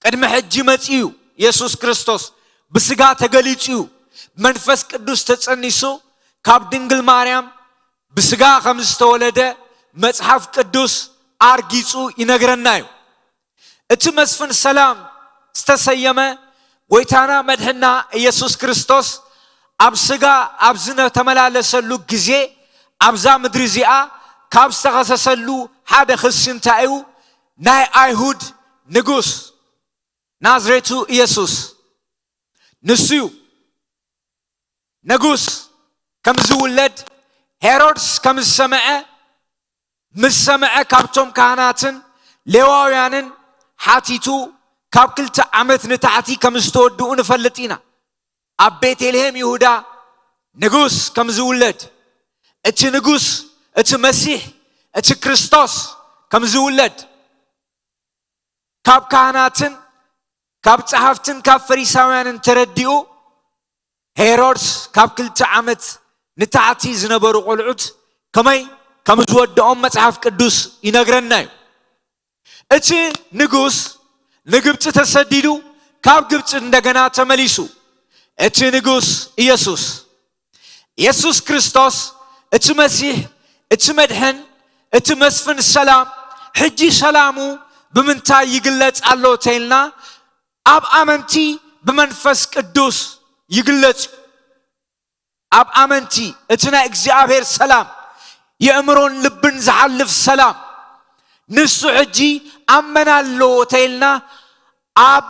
ቅድሚ ሕጂ መጺኡ። ኢየሱስ ክርስቶስ ብስጋ ተገሊጹ እዩ። መንፈስ ቅዱስ ተጸኒሱ ካብ ድንግል ማርያም ብስጋ ከም ዝተወለደ መጽሓፍ ቅዱስ ኣርጊጹ ይነግረና እዩ። እቲ መስፍን ሰላም ዝተሰየመ ጎይታና መድሕና ኢየሱስ ክርስቶስ ኣብ ስጋ ኣብ ዝተመላለሰሉ ግዜ ኣብዛ ምድሪ እዚኣ ካብ ዝተኸሰሰሉ ሓደ ክሲ እንታይ እዩ? ናይ ኣይሁድ ንጉስ ናዝሬቱ ኢየሱስ ንሱ እዩ። ንጉስ ከም ዝውለድ ሄሮድስ ከም ዝሰምዐ ምስ ሰምዐ ካብቶም ካህናትን ሌዋውያንን ሓቲቱ ካብ ክልተ ዓመት ንታሕቲ ከም ዝተወድኡ ንፈልጥ ኢና። ኣብ ቤተልሔም ይሁዳ ንጉስ ከም ዝውለድ፣ እቲ ንጉስ፣ እቲ መሲሕ፣ እቲ ክርስቶስ ከም ዝውለድ ካብ ካህናትን ካብ ጸሓፍትን ካብ ፈሪሳውያንን ተረዲኡ ሄሮድስ ካብ ክልተ ዓመት ንታሕቲ ዝነበሩ ቆልዑት ከመይ ከም ዝወደኦም መጽሓፍ ቅዱስ ይነግረና እዩ። እቲ ንጉስ ንግብፂ ተሰዲዱ፣ ካብ ግብፂ እንደገና ተመሊሱ። እቲ ንጉስ ኢየሱስ፣ ኢየሱስ ክርስቶስ፣ እቲ መሲሕ፣ እቲ መድሕን፣ እቲ መስፍን ሰላም፣ ሕጂ ሰላሙ ብምንታይ ይግለጽ ኣሎ ተይልና፣ ኣብ ኣመንቲ ብመንፈስ ቅዱስ ይግለጽ እዩ። ኣብ ኣመንቲ እቲ ናይ እግዚኣብሔር ሰላም፣ የእምሮን ልብን ዝሓልፍ ሰላም፣ ንሱ ሕጂ ኣብ መን ኣሎ ተይልና፣ ኣብ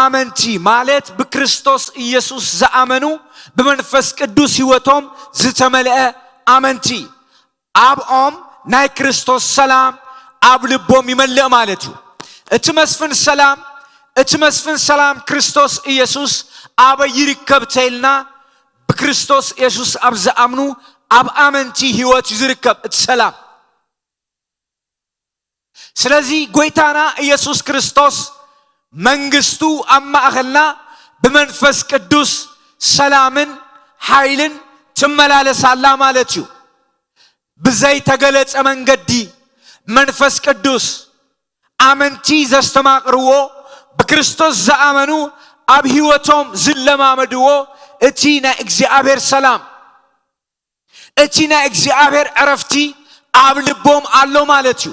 ኣመንቲ ማለት ብክርስቶስ ኢየሱስ ዝኣመኑ፣ ብመንፈስ ቅዱስ ህይወቶም ዝተመልአ ኣመንቲ፣ ኣብኦም ናይ ክርስቶስ ሰላም ኣብ ልቦም ይመልእ ማለት እዩ። እቲ መስፍን ሰላም፣ እቲ መስፍን ሰላም ክርስቶስ ኢየሱስ ኣበይ ይርከብ ተይልና፣ ብክርስቶስ ኢየሱስ ኣብ ዝኣምኑ ኣብ ኣመንቲ ህይወት እዩ ዝርከብ እቲ ሰላም። ስለዚ ጎይታና ኢየሱስ ክርስቶስ መንግስቱ ኣብ ማእኸልና ብመንፈስ ቅዱስ ሰላምን ሓይልን ትመላለስ ኣላ ማለት እዩ። ብዘይተገለጸ መንገዲ መንፈስ ቅዱስ ኣመንቲ ዘስተማቕርዎ፣ ብክርስቶስ ዝኣመኑ ኣብ ህይወቶም ዝለማመድዎ እቲ ናይ እግዚኣብሔር ሰላም፣ እቲ ናይ እግዚኣብሔር ዕረፍቲ ኣብ ልቦም ኣሎ ማለት እዩ።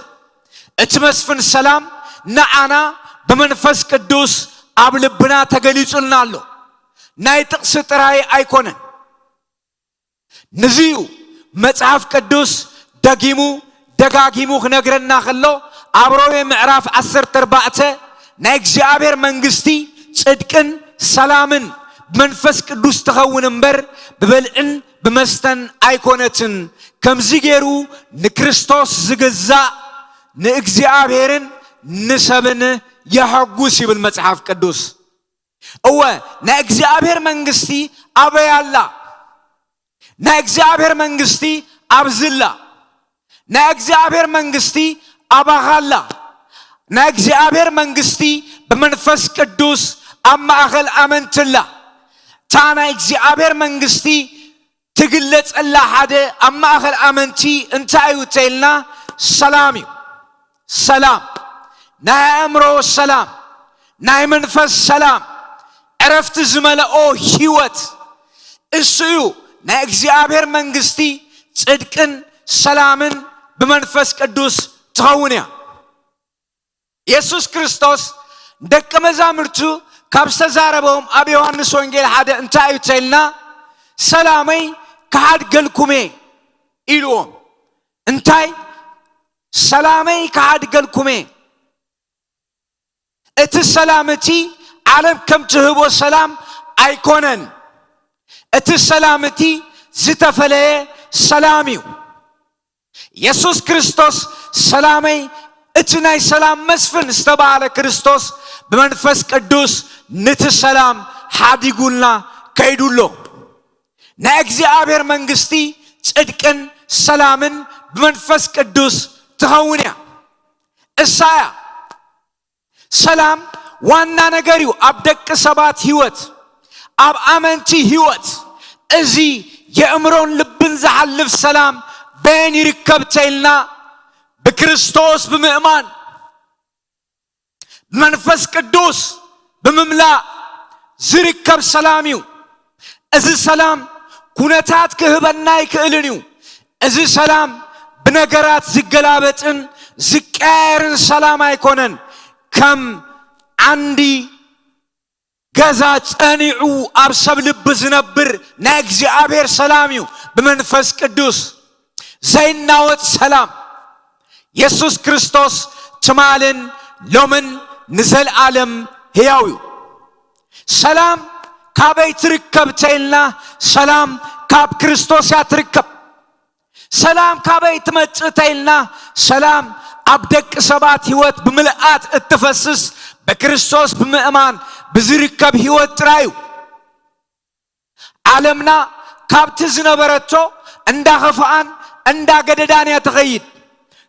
እቲ መስፍን ሰላም ንዓና ብመንፈስ ቅዱስ ኣብ ልብና ተገሊጹልና ኣሎ። ናይ ጥቕሲ ጥራይ ኣይኮነን። ንዚዩ መጽሓፍ ቅዱስ ደጊሙ ደጋጊሙ ክነግረና ከሎ፣ ኣብ ሮሜ ምዕራፍ ዓሰርተ ኣርባዕተ ናይ እግዚኣብሔር መንግስቲ ጽድቅን ሰላምን ብመንፈስ ቅዱስ ትኸውን እምበር፣ ብበልዕን ብመስተን ኣይኮነትን። ከምዚ ገይሩ ንክርስቶስ ዝግዛእ ንእግዚኣብሔርን ንሰብን የሐጉስ ይብል መጽሓፍ ቅዱስ። እወ፣ ናይ እግዚኣብሔር መንግስቲ ኣበይ ኣላ? ናይ እግዚኣብሔር መንግስቲ ኣብዚ ኣላ። ናይ እግዚኣብሔር መንግስቲ ኣባኻ ኣላ። ናይ እግዚኣብሔር መንግስቲ ብመንፈስ ቅዱስ ኣብ ማእኸል ኣመንቲ ኣላ። እታ ናይ እግዚኣብሔር መንግስቲ ትግለጸላ ሓደ ኣብ ማእኸል ኣመንቲ እንታይ እዩ ተይልና፣ ሰላም እዩ። ሰላም፣ ናይ ኣእምሮ ሰላም፣ ናይ መንፈስ ሰላም፣ ዕረፍቲ ዝመልኦ ህይወት፣ እሱ እዩ ናይ እግዚኣብሔር መንግስቲ ጽድቅን ሰላምን ብመንፈስ ቅዱስ ትኸውን እያ። የሱስ ክርስቶስ ደቂ መዛሙርቱ ካብ ዝተዛረቦም ኣብ ዮሃንስ ወንጌል ሓደ እንታይ እዩ ተልና፣ ሰላመይ ክሓድገልኩም እየ ኢልዎም። እንታይ? ሰላመይ ክሓድገልኩም እየ። እቲ ሰላም እቲ ዓለም ከም ትህቦ ሰላም ኣይኮነን። እቲ ሰላም እቲ ዝተፈለየ ሰላም እዩ። የሱስ ክርስቶስ ሰላመይ፣ እቲ ናይ ሰላም መስፍን ዝተባህለ ክርስቶስ ብመንፈስ ቅዱስ ንቲ ሰላም ሓዲጉልና ከይዱ ኣሎ። ናይ እግዚኣብሔር መንግስቲ ጽድቅን ሰላምን ብመንፈስ ቅዱስ ትኸውን እያ። እሳ እያ ሰላም ዋና ነገር እዩ ኣብ ደቂ ሰባት ህይወት፣ ኣብ ኣመንቲ ህይወት። እዚ የእምሮን ልብን ዝሓልፍ ሰላም በየን ይርከብ ተይልና፣ ብክርስቶስ ብምእማን መንፈስ ቅዱስ ብምምላእ ዝርከብ ሰላም እዩ። እዚ ሰላም ኩነታት ክህበና ኣይክእልን እዩ። እዚ ሰላም ብነገራት ዝገላበጥን ዝቀያየርን ሰላም ኣይኮነን። ከም ዓንዲ ገዛ ጸኒዑ ኣብ ሰብ ልቢ ዝነብር ናይ እግዚኣብሔር ሰላም እዩ። ብመንፈስ ቅዱስ ዘይናወጽ ሰላም። የሱስ ክርስቶስ ትማልን ሎምን ንዘለኣለም ህያው እዩ። ሰላም ካበይ ትርከብ ተይልና፣ ሰላም ካብ ክርስቶስ እያ ትርከብ። ሰላም ካበይ ትመጽእ ተይልና፣ ሰላም ኣብ ደቂ ሰባት ህይወት ብምልኣት እትፈስስ ብክርስቶስ ብምእማን ብዝርከብ ህይወት ጥራይ እዩ። ዓለምና ካብቲ ዝነበረቶ እንዳኸፍኣን እንዳገደዳን እያ ትኸይድ።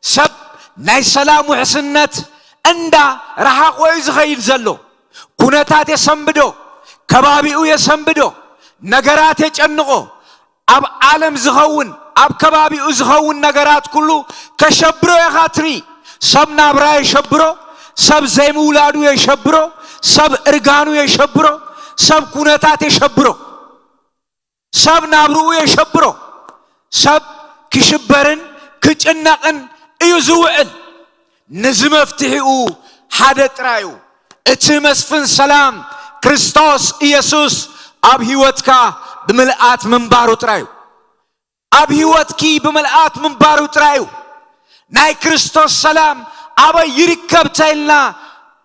ሰብ ናይ ሰላም ውሕስነት እንዳረሓቖ እዩ ዝኸይድ ዘሎ። ኩነታት የሰንብዶ፣ ከባቢኡ የሰንብዶ፣ ነገራት የጨንቖ። ኣብ ዓለም ዝኸውን ኣብ ከባቢኡ ዝኸውን ነገራት ኩሉ ከሸብሮ ኢኻ ትርኢ። ሰብ ናብራ የሸብሮ፣ ሰብ ዘይምውላዱ የሸብሮ፣ ሰብ እርጋኑ የሸብሮ፣ ሰብ ኩነታት የሸብሮ፣ ሰብ ናብርኡ የሸብሮ። ሰብ ክሽበርን ክጭነቕን እዩ ዝውዕል። ንዚ መፍትሒኡ ሓደ ጥራይ እዩ። እቲ መስፍን ሰላም ክርስቶስ ኢየሱስ ኣብ ህይወትካ ብምልኣት ምንባሩ ጥራይ እዩ። ኣብ ህይወትኪ ብምልኣት ምንባሩ ጥራይ እዩ። ናይ ክርስቶስ ሰላም ኣበይ ይርከብ ተይልና፣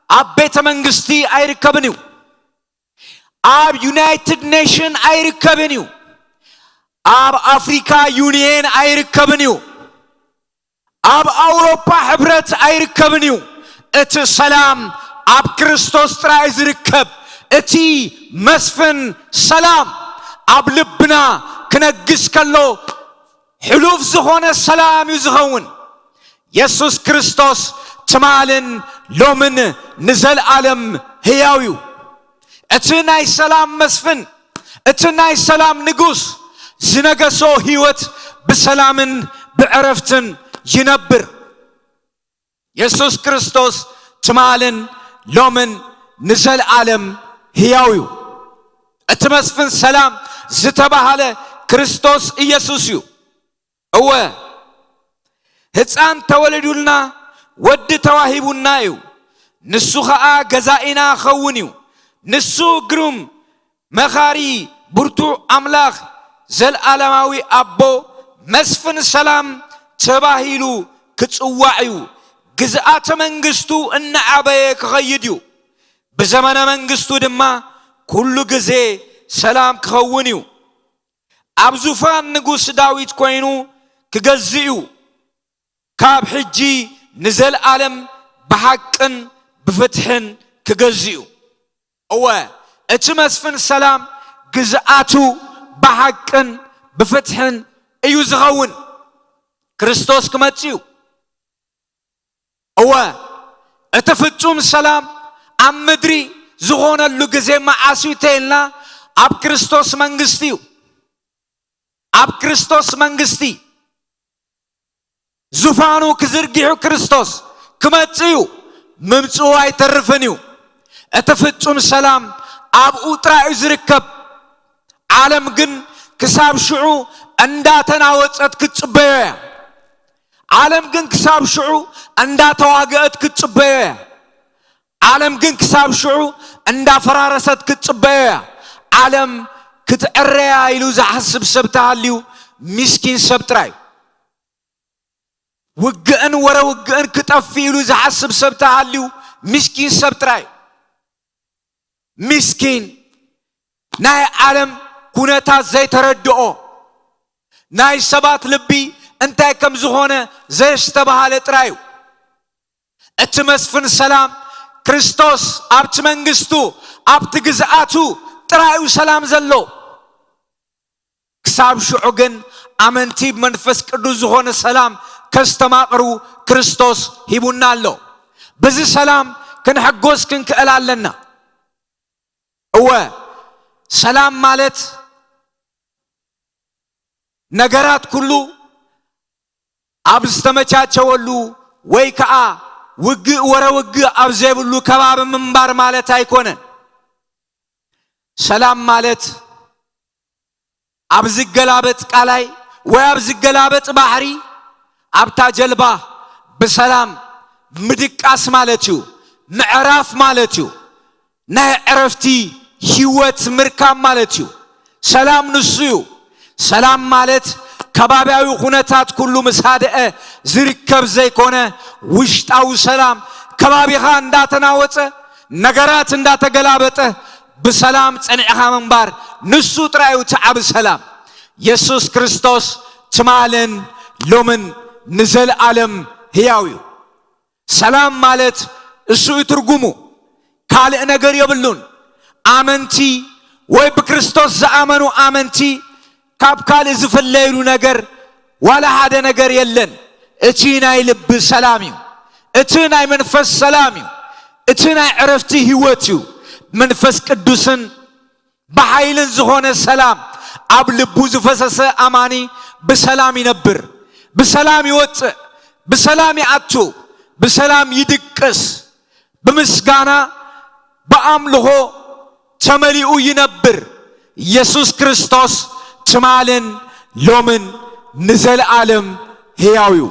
ኣብ ቤተ መንግስቲ ኣይርከብን እዩ። ኣብ ዩናይትድ ኔሽን ኣይርከብን እዩ። ኣብ ኣፍሪካ ዩኒየን ኣይርከብን እዩ። ኣብ ኣውሮፓ ሕብረት ኣይርከብን እዩ። እቲ ሰላም ኣብ ክርስቶስ ጥራይ ዝርከብ። እቲ መስፍን ሰላም ኣብ ልብና ክነግስ ከሎ ሕሉፍ ዝኾነ ሰላም እዩ ዝኸውን። የሱስ ክርስቶስ ትማልን ሎምን ንዘለኣለም ህያው እዩ። እቲ ናይ ሰላም መስፍን፣ እቲ ናይ ሰላም ንጉስ ዝነገሶ ህይወት ብሰላምን ብዕረፍትን ይነብር። የሱስ ክርስቶስ ትማልን ሎምን ንዘለኣለም ህያው እዩ። እቲ መስፍን ሰላም ዝተባህለ ክርስቶስ ኢየሱስ እዩ። እወ፣ ህፃን ተወሊዱልና፣ ወዲ ተዋሂቡና እዩ። ንሱ ኸዓ ገዛኢና ኸውን እዩ። ንሱ ግሩም መኻሪ፣ ብርቱዕ ኣምላኽ፣ ዘለኣለማዊ ኣቦ፣ መስፍን ሰላም ተባሂሉ ክጽዋዕ እዩ። ግዝኣተ መንግስቱ እናዓበየ ክኸይድ እዩ። ብዘመነ መንግስቱ ድማ ኩሉ ግዜ ሰላም ክኸውን እዩ። ኣብ ዙፋን ንጉስ ዳዊት ኮይኑ ክገዝእ እዩ። ካብ ሕጂ ንዘለኣለም ብሓቅን ብፍትሕን ክገዝእ እዩ። እወ፣ እቲ መስፍን ሰላም ግዝኣቱ ብሓቅን ብፍትሕን እዩ ዝኸውን። ክርስቶስ ክመጽእ እዩ። እወ፣ እቲ ፍጹም ሰላም ኣብ ምድሪ ዝኾነሉ ግዜ መዓስ እዩ ተይልና፣ ኣብ ክርስቶስ መንግስቲ እዩ። ኣብ ክርስቶስ መንግስቲ ዙፋኑ ክዝርጊሑ ክርስቶስ ክመጽእ እዩ። ምምጽኡ ኣይተርፍን እዩ። እቲ ፍጹም ሰላም ኣብኡ ጥራይ እዩ ዝርከብ። ዓለም ግን ክሳብ ሽዑ እንዳተናወጸት ክትጽበዮ እያ። ዓለም ግን ክሳብ ሽዑ እንዳተዋገአት ክትጽበዮ እያ። ዓለም ግን ክሳብ ሽዑ እንዳፈራረሰት ክትጽበዮ እያ። ዓለም ክትዕረያ ኢሉ ዝሓስብ ሰብ ተሃልዩ ሚስኪን ሰብ ጥራይ። ውግእን ወረ ውግእን ክጠፍእ ኢሉ ዝሓስብ ሰብ ተሃልዩ ሚስኪን ሰብ ጥራይ። ሚስኪን፣ ናይ ዓለም ኩነታት ዘይተረድኦ፣ ናይ ሰባት ልቢ እንታይ ከም ዝኾነ ዘየስተባሃለ ጥራይ እዩ። እቲ መስፍን ሰላም ክርስቶስ ኣብቲ መንግስቱ፣ ኣብቲ ግዝኣቱ ጥራይ እዩ ሰላም ዘሎ። ክሳብ ሽዑ ግን ኣመንቲ ብመንፈስ ቅዱስ ዝኾነ ሰላም ከስተማቕሩ ክርስቶስ ሂቡና ኣሎ። በዚ ሰላም ክንሕጎስ ክንክእል ኣለና። እወ፣ ሰላም ማለት ነገራት ኩሉ ኣብ ዝተመቻቸወሉ ወይ ከዓ ውግእ ወረ ውግእ ኣብ ዘይብሉ ከባቢ ምንባር ማለት ኣይኮነን። ሰላም ማለት ኣብ ዝገላበጥ ቃላይ ወይ ኣብ ዝገላበጥ ባሕሪ ኣብታ ጀልባ ብሰላም ምድቃስ ማለት እዩ። ምዕራፍ ማለት እዩ። ናይ ዕረፍቲ ህይወት ምርካብ ማለት እዩ። ሰላም ንሱ እዩ። ሰላም ማለት ከባብያዊ ኩነታት ኩሉ ምስ ሃደአ ዝርከብ ዘይኮነ፣ ውሽጣዊ ሰላም፣ ከባቢኻ እንዳተናወጸ፣ ነገራት እንዳተገላበጠ ብሰላም ጸኒዕኻ ምንባር፣ ንሱ ጥራይ እዩ እቲ ዓቢ ሰላም። የሱስ ክርስቶስ ትማልን ሎምን ንዘለኣለም ህያው እዩ። ሰላም ማለት እሱ እዩ ትርጉሙ። ካልእ ነገር የብሉን። ኣመንቲ ወይ ብክርስቶስ ዝኣመኑ ኣመንቲ ካብ ካልእ ዝፍለይሉ ነገር ዋላ ሓደ ነገር የለን። እቲ ናይ ልቢ ሰላም እዩ። እቲ ናይ መንፈስ ሰላም እዩ። እቲ ናይ ዕረፍቲ ህይወት እዩ። መንፈስ ቅዱስን ብሓይልን ዝኾነ ሰላም ኣብ ልቡ ዝፈሰሰ ኣማኒ ብሰላም ይነብር፣ ብሰላም ይወፅእ፣ ብሰላም ይኣቱ፣ ብሰላም ይድቅስ፣ ብምስጋና ብኣምልኾ ተመሊኡ ይነብር። ኢየሱስ ክርስቶስ ትማልን ሎምን ንዘለኣለም ሕያው እዩ።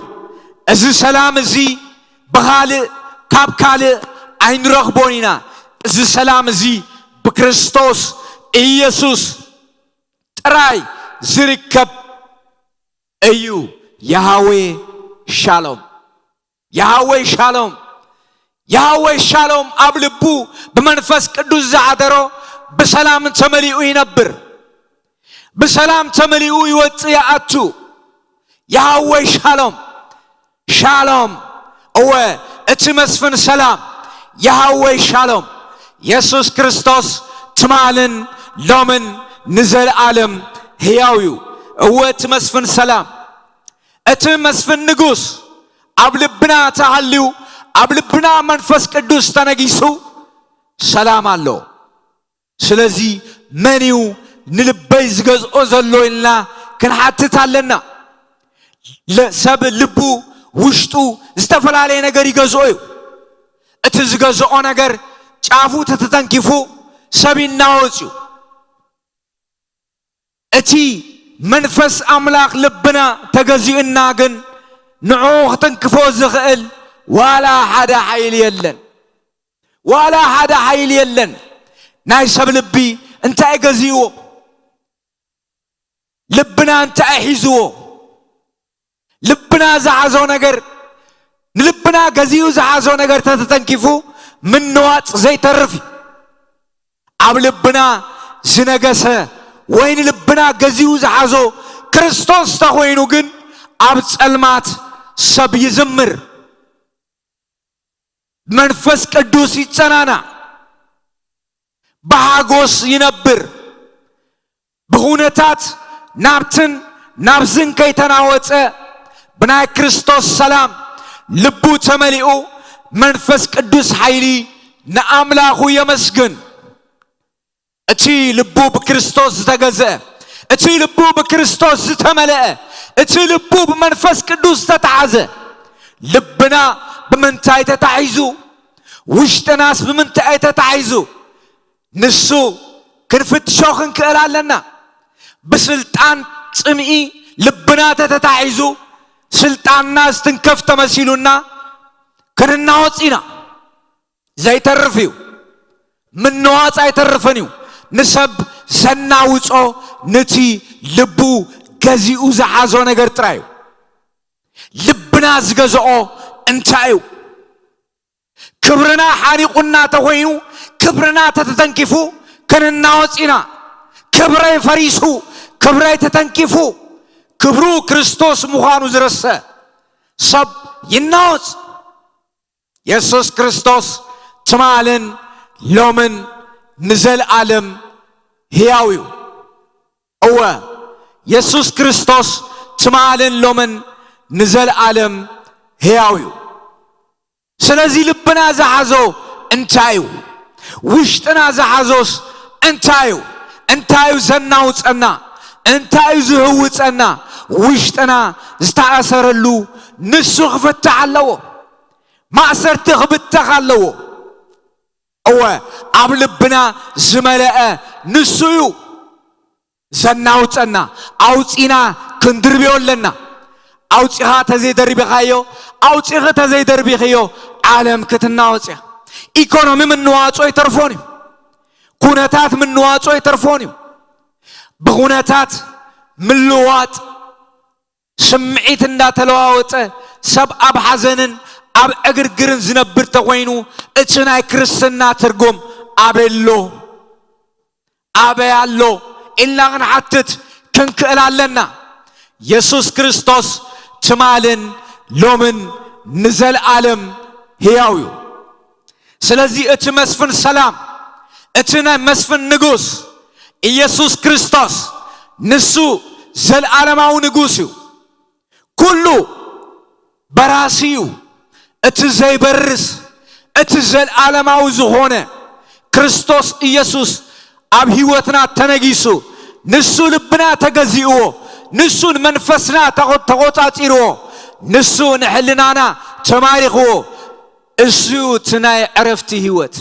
እዚ ሰላም እዚ ብኻልእ፣ ካብ ካልእ ኣይንረኽቦን ኢና። እዚ ሰላም እዚ ብክርስቶስ ኢየሱስ ጥራይ ዝርከብ እዩ። ያሃዌ ሻሎም፣ ያሃዌ ሻሎም፣ ያሃዌ ሻሎም ኣብ ልቡ ብመንፈስ ቅዱስ ዝሓደሮ ብሰላም ተመሊኡ ይነብር፣ ብሰላም ተመሊኡ ይወፅእ ይኣቱ። ያሃዌ ሻሎም፣ ሻሎም፣ እወ፣ እቲ መስፍን ሰላም፣ ያሃዌ ሻሎም፣ የሱስ ክርስቶስ ትማልን ሎምን ንዘለኣለም ህያው እዩ። እወ፣ እቲ መስፍን ሰላም፣ እቲ መስፍን ንጉስ ኣብ ልብና ተሃልዩ፣ ኣብ ልብና መንፈስ ቅዱስ ተነጊሱ ሰላም ኣሎ። ስለዚ መን እዩ ንልበይ ዝገዝኦ ዘሎ ኢልና ክንሓትት ኣለና። ለ-፣ ሰብ ልቡ ውሽጡ ዝተፈላለየ ነገር ይገዝኦ እዩ። እቲ ዝገዝኦ ነገር ጫፉ ተተተንኪፉ ሰብ ይናወጽ እዩ። እቲ መንፈስ ኣምላኽ ልብና ተገዚኡና ግን ንዕኡ ክትንክፎ ዝኽእል ዋላ ሓደ ሓይሊ የለን። ዋላ ሓደ ሓይሊ የለን። ናይ ሰብ ልቢ እንታይ ገዚእዎ? ልብና እንታይ ሒዝዎ? ልብና ዝሓዞ ነገር፣ ንልብና ገዚኡ ዝሓዞ ነገር ተተተንኪፉ ምንዋጽ ዘይተርፍ እዩ። ኣብ ልብና ዝነገሰ ወይ ንልብና ገዚኡ ዝሓዞ ክርስቶስ ተኾይኑ ግን ኣብ ጸልማት ሰብ ይዝምር። መንፈስ ቅዱስ ይጸናናዕ፣ ብሓጎስ ይነብር። ብኹነታት ናብትን ናብዝን ከይተናወጸ ብናይ ክርስቶስ ሰላም ልቡ ተመሊኡ መንፈስ ቅዱስ ሓይሊ ንኣምላኹ የመስግን። እቲ ልቡ ብክርስቶስ ዝተገዝአ፣ እቲ ልቡ ብክርስቶስ ዝተመልአ፣ እቲ ልቡ ብመንፈስ ቅዱስ ዝተታሕዘ፣ ልብና ብምንታይ ተታሒዙ? ውሽጥናስ ብምንታይ ተታሒዙ? ንሱ ክንፍትሾ ክንክእል ኣለና። ብስልጣን ጽምኢ ልብና ተተታሒዙ፣ ስልጣንና ዝትንከፍ ተመሲሉና ክንናወጽ ኢና። ዘይተርፍ እዩ። ምንዋጽ ኣይተርፍን እዩ። ንሰብ ዘናውጾ ንቲ ልቡ ገዚኡ ዝሓዞ ነገር ጥራይ እዩ። ልብና ዝገዝኦ እንታይ እዩ? ክብርና ሓኒቑና ተኾይኑ፣ ክብርና ተተተንኪፉ ክንናወጽ ኢና። ክብረይ ፈሪሱ፣ ክብረይ ተተንኪፉ፣ ክብሩ ክርስቶስ ምዃኑ ዝረስዐ ሰብ ይናወጽ። የሱስ ክርስቶስ ትማልን ሎምን ንዘለኣለም ህያው እዩ። እወ፣ የሱስ ክርስቶስ ትማልን ሎምን ንዘለኣለም ህያው እዩ። ስለዚ ልብና ዝሓዞ እንታይ እዩ? ውሽጥና ዝሓዞስ እንታይ እዩ? እንታይ እዩ ዘናውጸና? እንታይ እዩ ዝህውጸና? ውሽጥና ዝተኣሰረሉ ንሱ ክፍታሕ ኣለዎ። ማእሰርቲ ክብተኽ ኣለዎ። እወ፣ ኣብ ልብና ዝመለአ ንሱ እዩ ዘናውጸና። ኣውጺና ክንድርብዮ ኣለና። ኣውጺኻ ተዘይደርቢኻዮ፣ ኣውጺኺ ተዘይደርቢኽዮ፣ ዓለም ክትናወጽ እያ። ኢኮኖሚ ምንዋጾ ኣይተርፎን እዩ። ኩነታት ምንዋጾ ኣይተርፎን እዩ። ብኹነታት ምልዋጥ፣ ስምዒት እንዳተለዋወጠ፣ ሰብ ኣብ ሓዘንን ኣብ ዕግርግርን ዝነብር ተኾይኑ፣ እቲ ናይ ክርስትና ትርጉም ኣበይ ኣሎ? ኣበይ ኣሎ? ኢልና ክንሓትት ክንክእል ኣለና። የሱስ ክርስቶስ ትማልን ሎምን ንዘለኣለም ህያው እዩ። ስለዚ እቲ መስፍን ሰላም፣ እቲ ናይ መስፍን ንጉስ ኢየሱስ ክርስቶስ፣ ንሱ ዘልኣለማዊ ንጉስ እዩ። ኩሉ በራሲ እዩ። እቲ ዘይበርስ፣ እቲ ዘልኣለማዊ ዝኾነ ክርስቶስ ኢየሱስ ኣብ ህይወትና ተነጊሱ፣ ንሱ ልብና ተገዚእዎ፣ ንሱ ንመንፈስና ተቖ-፣ ተቖጻጺርዎ፣ ንሱ ንሕልናና ተማሪኽዎ። እሱ እዩ እቲ ናይ ዕረፍቲ ህይወት።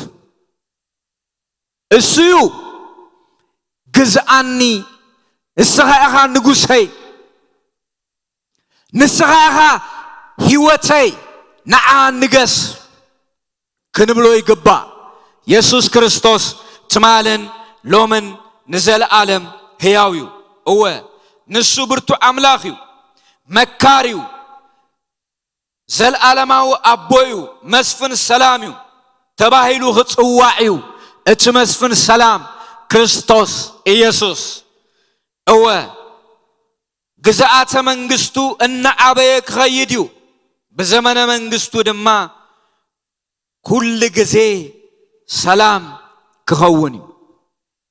እሱ እዩ ግዝኣኒ፣ ንስኻ ኢኻ ንጉሰይ፣ ንስኻ ኢኻ ህይወተይ፣ ንዓ ንገስ ክንብሎ ይግባእ። የሱስ ክርስቶስ ትማልን ሎምን ንዘለኣለም ህያው እዩ። እወ፣ ንሱ ብርቱዕ ኣምላኽ እዩ፣ መካር እዩ፣ ዘለኣለማዊ ኣቦ እዩ፣ መስፍን ሰላም እዩ፣ ተባሂሉ ክጽዋዕ እዩ። እቲ መስፍን ሰላም ክርስቶስ ኢየሱስ። እወ፣ ግዝኣተ መንግስቱ እናዓበየ ክኸይድ እዩ። ብዘመነ መንግስቱ ድማ ኩል ግዜ ሰላም ክኸውን እዩ።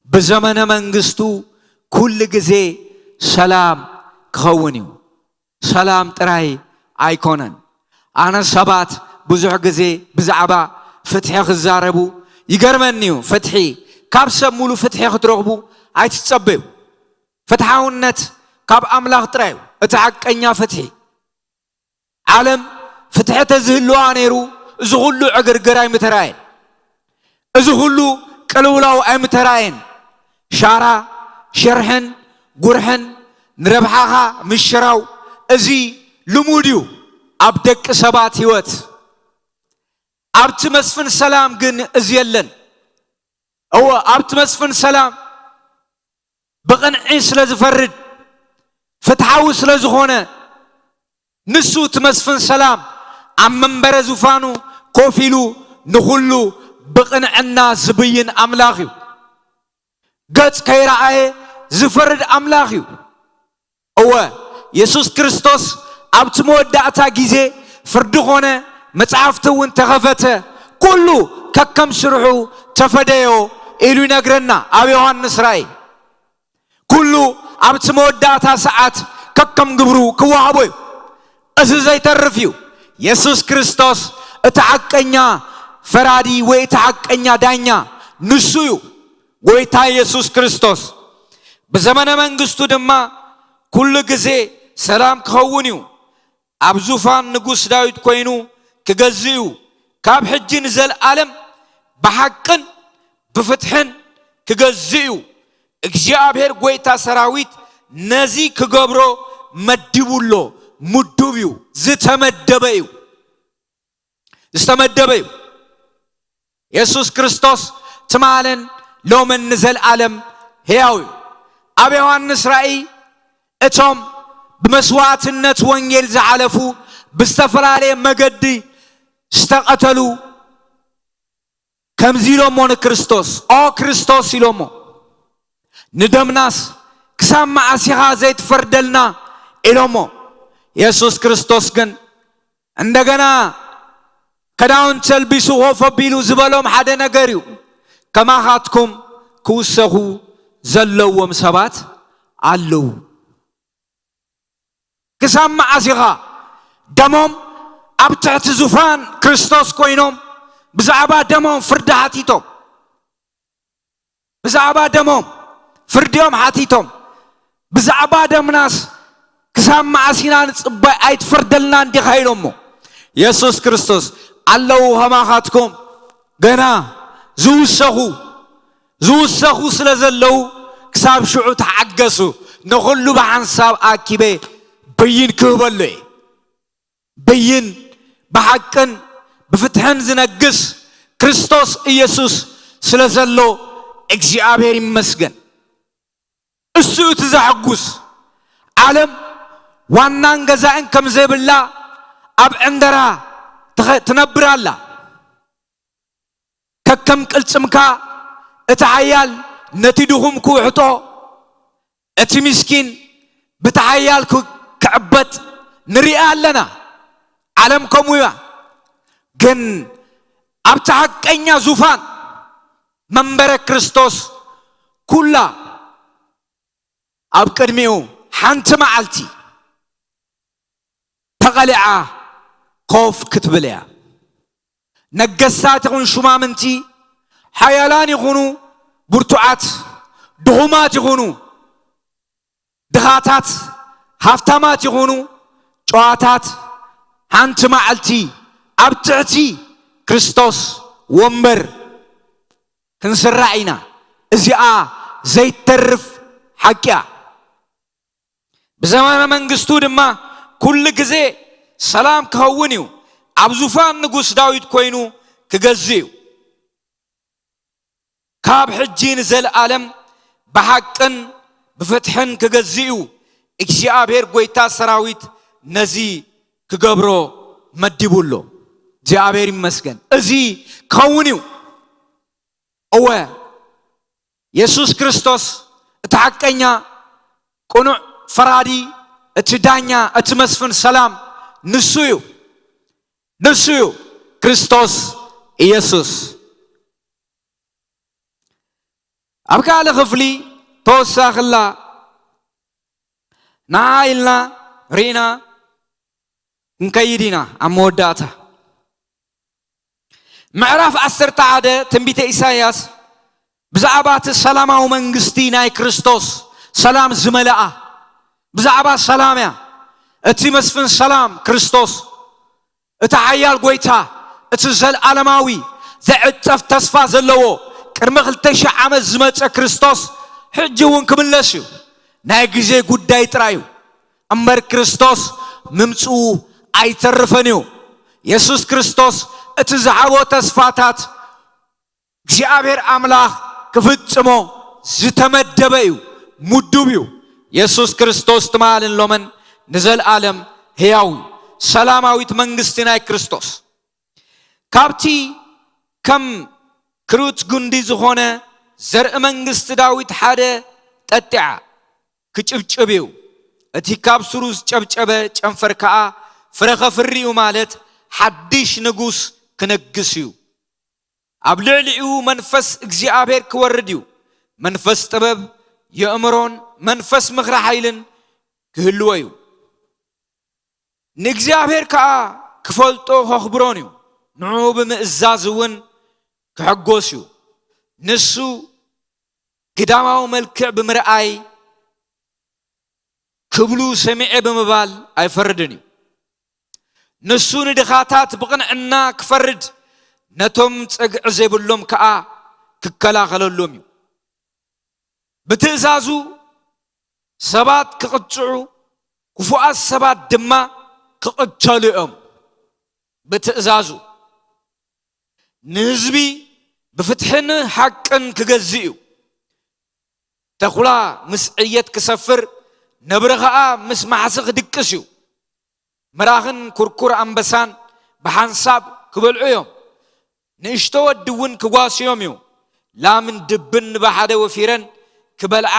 ብዘመነ መንግስቱ ኩል ግዜ ሰላም ክኸውን እዩ። ሰላም ጥራይ ኣይኮነን። ኣነ ሰባት ብዙሕ ግዜ ብዛዕባ ፍትሒ ክዛረቡ ይገርመኒ እዩ። ፍትሒ፣ ካብ ሰብ ሙሉ ፍትሒ ክትረኽቡ ኣይትጸበዩ። ፍትሓውነት ካብ ኣምላኽ ጥራይ እዩ፣ እቲ ሓቀኛ ፍትሒ። ዓለም ፍትሒ ተዝህልዋ ነይሩ፣ እዚ ኩሉ ዕግርግር ኣይምተራእየን። እዚ ኩሉ ቅልውላው ኣይምተራእየን። ሻራ፣ ሽርሕን ጉርሕን፣ ንረብሓኻ ምሽራው፣ እዚ ልሙድ እዩ ኣብ ደቂ ሰባት ህይወት። ኣብቲ መስፍን ሰላም ግን እዚ የለን። እወ፣ ኣብቲ መስፍን ሰላም ብቕንዒ ስለ ዝፈርድ፣ ፍትሓዊ ስለ ዝኾነ፣ ንሱ እቲ መስፍን ሰላም ኣብ መንበረ ዙፋኑ ኮፍ ኢሉ ንኹሉ ብቕንዕና ዝብይን ኣምላኽ እዩ። ገጽ ከይረኣየ ዝፈርድ ኣምላኽ እዩ። እወ፣ የሱስ ክርስቶስ ኣብቲ መወዳእታ ግዜ ፍርዲ ኾነ፣ መጽሓፍቲ እውን ተኸፈተ፣ ኩሉ ከከም ስርሑ ተፈደዮ ኢሉ ይነግረና ኣብ ዮሃንስ ራእይ። ኩሉ ኣብቲ መወዳእታ ሰዓት ከከም ግብሩ ክወሃቦ እዩ። እዚ ዘይተርፍ እዩ። የሱስ ክርስቶስ እቲ ሓቀኛ ፈራዲ ወይ እቲ ሓቀኛ ዳኛ ንሱ እዩ። ጎይታ የሱስ ክርስቶስ። ብዘመነ መንግስቱ ድማ ኩሉ ግዜ ሰላም ክኸውን እዩ። ኣብ ዙፋን ንጉስ ዳዊት ኮይኑ ክገዝእ እዩ። ካብ ሕጂ ንዘለኣለም ብሓቅን ብፍትሕን ክገዝእ እዩ። እግዚኣብሔር ጎይታ ሰራዊት ነዚ ክገብሮ መዲቡ ኣሎ። ምዱብ እዩ፣ ዝተመደበ እዩ፣ ዝተመደበ እዩ። የሱስ ክርስቶስ ትማልን ሎምን ንዘለኣለም ሕያው እዩ። ኣብ ዮሃንስ ራእይ እቶም ብመስዋዕትነት ወንጌል ዝሓለፉ ብዝተፈላለየ መገዲ ዝተቐተሉ ከምዚ ኢሎሞ ንክርስቶስ፣ "ኦ ክርስቶስ" ኢሎሞ፣ "ንደምናስ ክሳብ መዓስ ኢኻ ዘይትፈርደልና?" ኢሎሞ። የሱስ ክርስቶስ ግን እንደገና ክዳውንቲ ኣልቢሱ ኮፍ ኣቢሉ ዝበሎም ሓደ ነገር እዩ። "ከማኻትኩም ክውሰኹ ዘለዎም ሰባት ኣለዉ። ክሳብ መዓስ ኢኻ?" ደሞም ኣብ ትሕቲ ዙፋን ክርስቶስ ኮይኖም ብዛዕባ ደሞም ፍርዲ ሓቲቶም። ብዛዕባ ደሞም ፍርዲኦም ሓቲቶም። "ብዛዕባ ደምናስ ክሳብ መዓስ ኢና ንጽበ? ኣይትፈርደልና እንዲኻ?" ኢሎሞ። የሱስ ክርስቶስ፣ "ኣለዉ ከማኻትኩም ገና ዝውሰኹ፣ ዝውሰኹ ስለ ዘለዉ ክሳብ ሽዑ ተሓገሱ፣ ንኹሉ ብሓንሳብ ኣኪበ ብይን ክህበሉ እየ። ብይን ብሓቅን ብፍትሕን ዝነግስ ክርስቶስ ኢየሱስ ስለ ዘሎ እግዚኣብሔር ይመስገን። እሱ እቲ ዘሐጉስ። ዓለም ዋናን ገዛእን ከም ዘይብላ ኣብ ዕንደራ ትኸ-፣ ትነብር ኣላ። ከከም ቅልጽምካ እቲ ሓያል ነቲ ድኹም ክውሕጦ፣ እቲ ምስኪን ብቲ ሓያል ክ-፣ ክዕበጥ ንርኢ ኣለና። ዓለም ከምኡ እያ። ግን ኣብቲ ሓቀኛ ዙፋን መንበረ ክርስቶስ ኩላ ኣብ ቅድሚኡ ሓንቲ መዓልቲ ተቐሊዓ ኮፍ ክትብል እያ። ነገስታት ይኹን ሹማምንቲ፣ ሓያላን ይኹኑ ብርቱዓት፣ ድኹማት ይኹኑ ድኻታት፣ ሃፍታማት ይኹኑ ጨዋታት፣ ሓንቲ መዓልቲ ኣብ ትሕቲ ክርስቶስ ወንበር ክንስራዕ ኢና። እዚኣ ዘይተርፍ ሓቂ እያ። ብዘመነ መንግስቱ ድማ ኩሉ ግዜ ሰላም ክኸውን እዩ። ኣብ ዙፋን ንጉስ ዳዊት ኮይኑ ክገዝእ እዩ። ካብ ሕጂ ንዘለኣለም ብሓቅን ብፍትሕን ክገዝእ እዩ። እግዚኣብሔር ጎይታ ሰራዊት ነዚ ክገብሮ መዲቡ ኣሎ። እግዚኣብሔር ይመስገን። እዚ ክኸውን እዩ። እወ፣ የሱስ ክርስቶስ እቲ ሓቀኛ ቅኑዕ ፈራዲ፣ እቲ ዳኛ፣ እቲ መስፍን ሰላም ንሱ እዩ። ንሱ እዩ ክርስቶስ ኢየሱስ። ኣብ ካልእ ክፍሊ ተወሳኽላ ንዓ ኢልና ርኢና ክንከይድ ኢና። ኣብ መወዳእታ ምዕራፍ ዓሰርተ ሓደ ትንቢተ ኢሳይያስ ብዛዕባ እቲ ሰላማዊ መንግስቲ ናይ ክርስቶስ፣ ሰላም ዝመልኣ፣ ብዛዕባ ሰላም እያ። እቲ መስፍን ሰላም ክርስቶስ፣ እቲ ሓያል ጎይታ፣ እቲ ዘልኣለማዊ ዘዕጸፍ ተስፋ ዘለዎ ቅድሚ ክልተ ሺሕ ዓመት ዝመጸ ክርስቶስ ሕጂ እውን ክምለስ እዩ። ናይ ግዜ ጉዳይ ጥራይ እዩ እምበር ክርስቶስ ምምጽኡ ኣይተርፍን እዩ። የሱስ ክርስቶስ እቲ ዝሃቦ ተስፋታት እግዚኣብሔር ኣምላኽ ክፍጽሞ ዝተመደበ እዩ፣ ምዱብ እዩ። የሱስ ክርስቶስ ትማልን ሎምን ንዘለኣለም ሕያው እዩ። ሰላማዊት መንግስቲ ናይ ክርስቶስ ካብቲ ከም ክሩት ጉንዲ ዝኾነ ዘርኢ መንግስቲ ዳዊት ሓደ ጠጢዓ ክጭብጭብ እዩ። እቲ ካብ ስሩ ዝጨብጨበ ጨንፈር ከኣ ፍረ ከፍሪ እዩ፣ ማለት ሓድሽ ንጉስ ክነግስ እዩ። ኣብ ልዕሊኡ መንፈስ እግዚኣብሔር ክወርድ እዩ። መንፈስ ጥበብ፣ የእምሮን መንፈስ ምኽሪ ሓይልን ክህልዎ እዩ። ንእግዚኣብሔር ከኣ ክፈልጦ ከኽብሮን እዩ። ንዕኡ ብምእዛዝ እውን ክሕጎስ እዩ። ንሱ ግዳማዊ መልክዕ ብምርኣይ ክብሉ ሰሚዐ ብምባል ኣይፈርድን እዩ። ንሱ ንድኻታት ብቕንዕና ክፈርድ፣ ነቶም ጸግዒ ዘይብሎም ከኣ ክከላኸለሎም እዩ። ብትእዛዙ ሰባት ክቕጽዑ፣ ክፉኣት ሰባት ድማ ክቕተሉ እዮም። ብትእዛዙ ንህዝቢ ብፍትሕን ሓቅን ክገዝእ እዩ። ተኹላ ምስ ዕየት ክሰፍር፣ ነብሪ ኸኣ ምስ ማሕሲ ክድቅስ እዩ። ምራኽን ኩርኩር ኣንበሳን ብሓንሳብ ክበልዑ እዮም። ንእሽቶ ወዲ እውን ክጓስዮም እዩ። ላምን ድብን ብሓደ ወፊረን ክበልዓ፣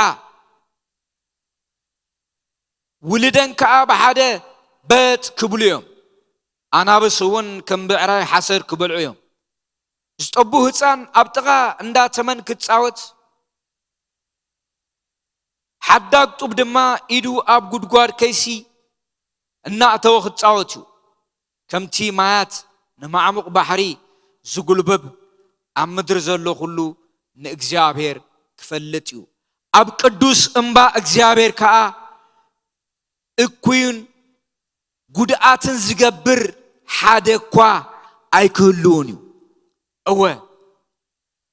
ውልደን ከኣ ብሓደ በጥ ክብሉ እዮም። ኣናብስ እውን ከም ብዕራይ ሓሰር ክበልዑ እዮም። ዝጠቡ ህጻን ኣብ ጥቓ እንዳ ተመን ክጻወት፣ ሓዳግ ጡብ ድማ ኢዱ ኣብ ጉድጓድ ከይሲ እናእተወ ክጻወት እዩ። ከምቲ ማያት ንማዕሙቕ ባሕሪ ዝጉልብብ፣ ኣብ ምድሪ ዘሎ ኩሉ ንእግዚኣብሔር ክፈልጥ እዩ። ኣብ ቅዱስ እምባ እግዚኣብሔር ከኣ እኩይን ጉድኣትን ዝገብር ሓደ እኳ ኣይክህልውን እዩ። እወ፣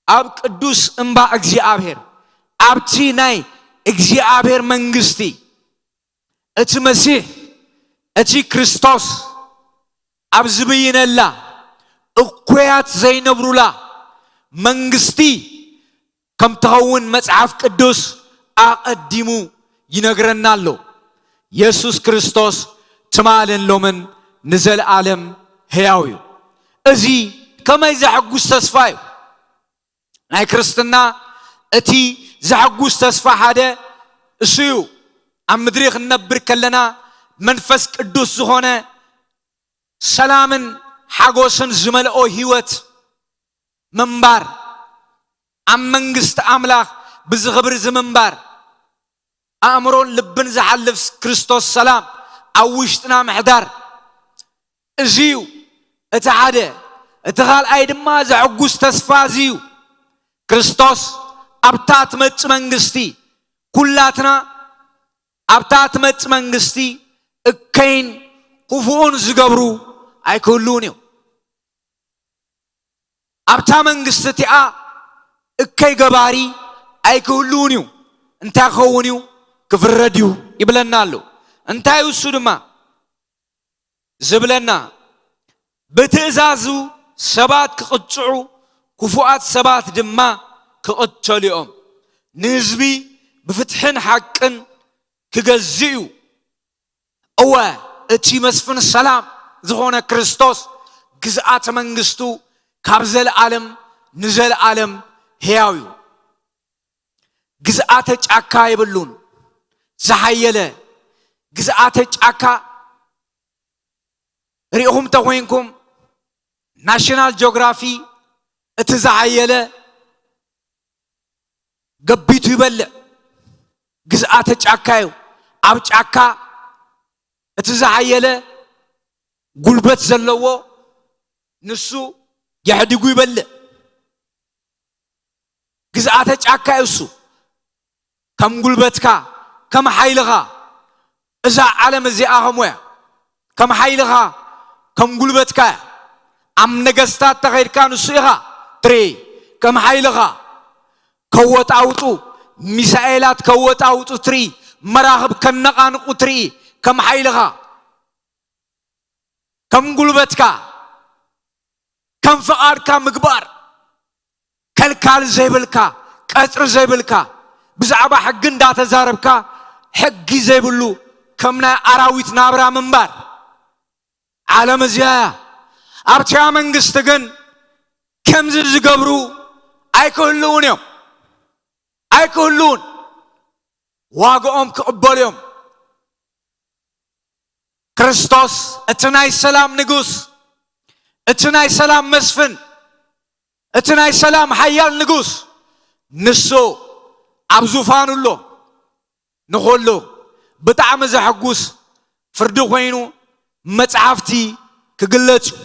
ኣብ ቅዱስ እምባ እግዚኣብሔር፣ ኣብቲ ናይ እግዚኣብሔር መንግስቲ፣ እቲ መሲሕ፣ እቲ ክርስቶስ ኣብ ዝብይነላ፣ እኩያት ዘይነብሩላ መንግስቲ ከም ትኸውን መጽሓፍ ቅዱስ ኣቐዲሙ ይነግረና ኣሎ። የሱስ ክርስቶስ ትማልን ሎምን ንዘለኣለም ሕያው እዩ። እዚ ከመይ ዘሐጉስ ተስፋ እዩ! ናይ ክርስትና እቲ ዘሐጉስ ተስፋ ሓደ እሱ እዩ። ኣብ ምድሪ ክንነብር ከለና መንፈስ ቅዱስ ዝኾነ ሰላምን ሓጎስን ዝመልኦ ህይወት ምንባር፣ ኣብ መንግስቲ ኣምላኽ ብዚ ክብሪ እዚ ምንባር፣ ኣእምሮን ልብን ዝሓልፍ ክርስቶስ ሰላም ኣብ ውሽጥና ምሕዳር፣ እዚ እዩ እቲ ሓደ። እቲ ካልኣይ ድማ ዘሐጉስ ተስፋ እዚ እዩ። ክርስቶስ ኣብታ ትመጽእ መንግስቲ ኩላትና ኣብታ ትመጽእ መንግስቲ እከይን ክፉኡን ዝገብሩ ኣይክህልውን እዮም። ኣብታ መንግስቲ እቲኣ እከይ ገባሪ ኣይክህልውን እዩ። እንታይ ክኸውን እዩ? ክፍረድ እዩ ይብለና ኣሎ። እንታይ እዩ እሱ ድማ ዝብለና? ብትእዛዙ ሰባት ክቕጽዑ፣ ክፉኣት ሰባት ድማ ክቕተሉ እዮም። ንህዝቢ ብፍትሕን ሓቅን ክገዝእ እዩ። እወ፣ እቲ መስፍን ሰላም ዝኾነ ክርስቶስ ግዝኣተ መንግስቱ ካብ ዘለኣለም ንዘለኣለም ሕያው እዩ። ግዝኣተ ጫካ የብሉን። ዝሓየለ ግዝኣተ ጫካ ርኢኹም ተኾይንኩም፣ ናሽናል ጂኦግራፊ፣ እቲ ዝሓየለ ገቢቱ ይበልዕ። ግዝኣተ ጫካ እዩ። ኣብ ጫካ እቲ ዝሓየለ ጉልበት ዘለዎ ንሱ የሕዲጉ ይበልዕ። ግዝኣተ ጫካ እዩ እሱ። ከም ጉልበትካ፣ ከም ሓይልኻ፣ እዛ ዓለም እዚኣ ከምኡ እያ። ከም ሓይልኻ፣ ከም ጉልበትካ እያ። ኣብ ነገስታት ተኸይድካ ንሱ ኢኻ ትርኢ። ከም ሓይልኻ ከወጣውጡ፣ ሚሳኤላት ከወጣውጡ ትርኢ። መራኽብ ከነቓንቑ ትርኢ። ከም ሓይልኻ፣ ከም ጉልበትካ፣ ከም ፍቓድካ ምግባር፣ ከልካል ዘይብልካ፣ ቀጽሪ ዘይብልካ፣ ብዛዕባ ሕጊ እንዳተዛረብካ፣ ሕጊ ዘይብሉ ከም ናይ ኣራዊት ናብራ ምንባር። ዓለም እዚኣ እያ። ኣብቲያ መንግስቲ ግን ከምዚ ዝገብሩ ኣይክህልውን እዮም። ኣይክህልውን። ዋጋኦም ክቕበሉ እዮም። ክርስቶስ እቲ ናይ ሰላም ንጉስ፣ እቲ ናይ ሰላም መስፍን፣ እቲ ናይ ሰላም ሓያል ንጉስ፣ ንሱ ኣብ ዙፋኑ ኣሎ። ንኹሉ ብጣዕሚ ዘሐጉስ ፍርዲ ኮይኑ መጽሓፍቲ ክግለጽ እዩ።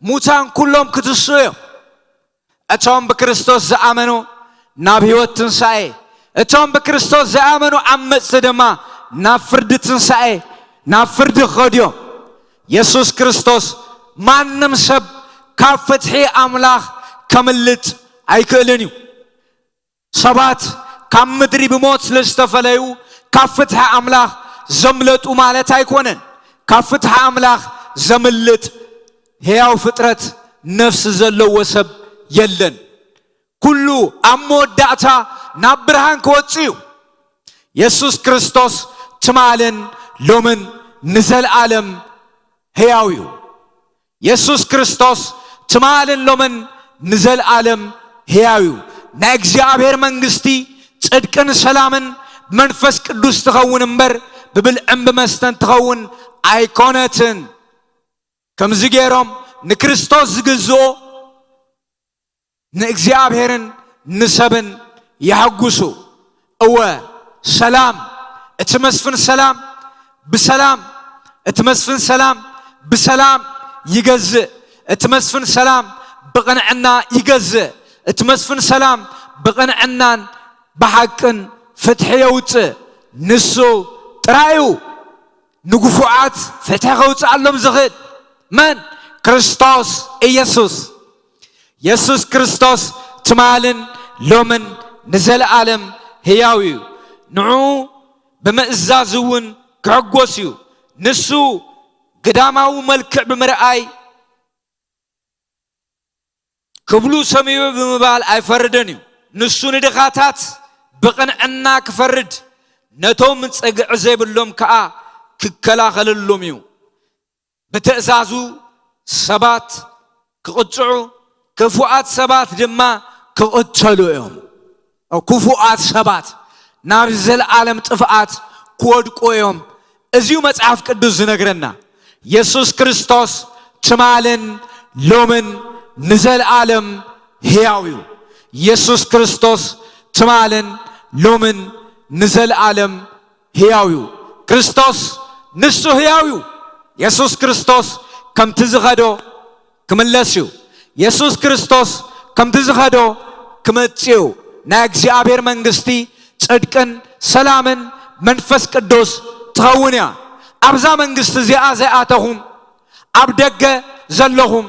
ሙታን ኩሎም ክትስኡ እዮም። እቶም ብክርስቶስ ዝኣመኑ ናብ ህይወት ትንሳኤ፣ እቶም ብክርስቶስ ዝኣመኑ ዓመጽቲ ድማ ናብ ፍርዲ ትንሳኤ፣ ናብ ፍርዲ ክኸዱ እዮም። የሱስ ክርስቶስ ማንም ሰብ ካብ ፍትሒ ኣምላኽ ከምልጥ ኣይክእልን እዩ። ሰባት ካብ ምድሪ ብሞት ስለ ዝተፈለዩ ካብ ፍትሒ ኣምላኽ ዘምለጡ ማለት ኣይኮነን። ካብ ፍትሒ ኣምላኽ ዘምልጥ ሕያው ፍጥረት ነፍሲ ዘለዎ ሰብ የለን። ኩሉ ኣብ መወዳእታ ናብ ብርሃን ክወጽእ እዩ። የሱስ ክርስቶስ ትማልን ሎምን ንዘለኣለም ሕያው እዩ። የሱስ ክርስቶስ ትማልን ሎምን ንዘለኣለም ሕያው እዩ። ናይ እግዚኣብሔር መንግስቲ ጽድቅን ሰላምን ብመንፈስ ቅዱስ ትኸውን እምበር ብብልዕን ብመስተን ትኸውን ኣይኮነትን። ከምዚ ገይሮም ንክርስቶስ ዝግዝኡ ንእግዚኣብሔርን ንሰብን የሐጉሱ። እወ፣ ሰላም፣ እቲ መስፍን ሰላም ብሰላም፣ እቲ መስፍን ሰላም ብሰላም ይገዝእ። እቲ መስፍን ሰላም ብቕንዕና ይገዝእ። እቲ መስፍን ሰላም ብቕንዕናን ብሓቅን ፍትሒ የውፅእ። ንሱ ጥራይ እዩ ንግፉዓት ፍትሒ ከውፅኣሎም ዝኽእል። መን? ክርስቶስ ኢየሱስ። የሱስ ክርስቶስ ትማልን ሎምን ንዘለኣለም ህያው እዩ። ንዕኡ ብምእዛዝ እውን ክሕጎስ እዩ። ንሱ ግዳማዊ መልክዕ ብምርኣይ ክብሉ ሰሚዑ ብምባል ኣይፈርድን እዩ። ንሱ ንድኻታት ብቕንዕና ክፈርድ፣ ነቶም ጸግዒ ዘይብሎም ከኣ ክከላኸለሎም እዩ። ብትእዛዙ ሰባት ክቕጽዑ፣ ክፉኣት ሰባት ድማ ክቕተሉ እዮም። ክፉኣት ሰባት ናብ ዘለኣለም ጥፍኣት ክወድቁ እዮም። እዚዩ መጽሓፍ ቅዱስ ዝነግረና። የሱስ ክርስቶስ ትማልን ሎምን ንዘለኣለም ህያው እዩ። የሱስ ክርስቶስ ትማልን ሎምን ንዘለኣለም ህያው እዩ። ክርስቶስ ንሱ ህያው እዩ። የሱስ ክርስቶስ ከምቲ ዝኸዶ ክምለስ እዩ። የሱስ ክርስቶስ ከምቲ ዝኸዶ ክመጽእ እዩ። ናይ እግዚኣብሔር መንግስቲ ጽድቅን ሰላምን መንፈስ ቅዱስ ትኸውን እያ። ኣብዛ መንግስቲ እዚኣ ዘይኣተኹም፣ ኣብ ደገ ዘለኹም፣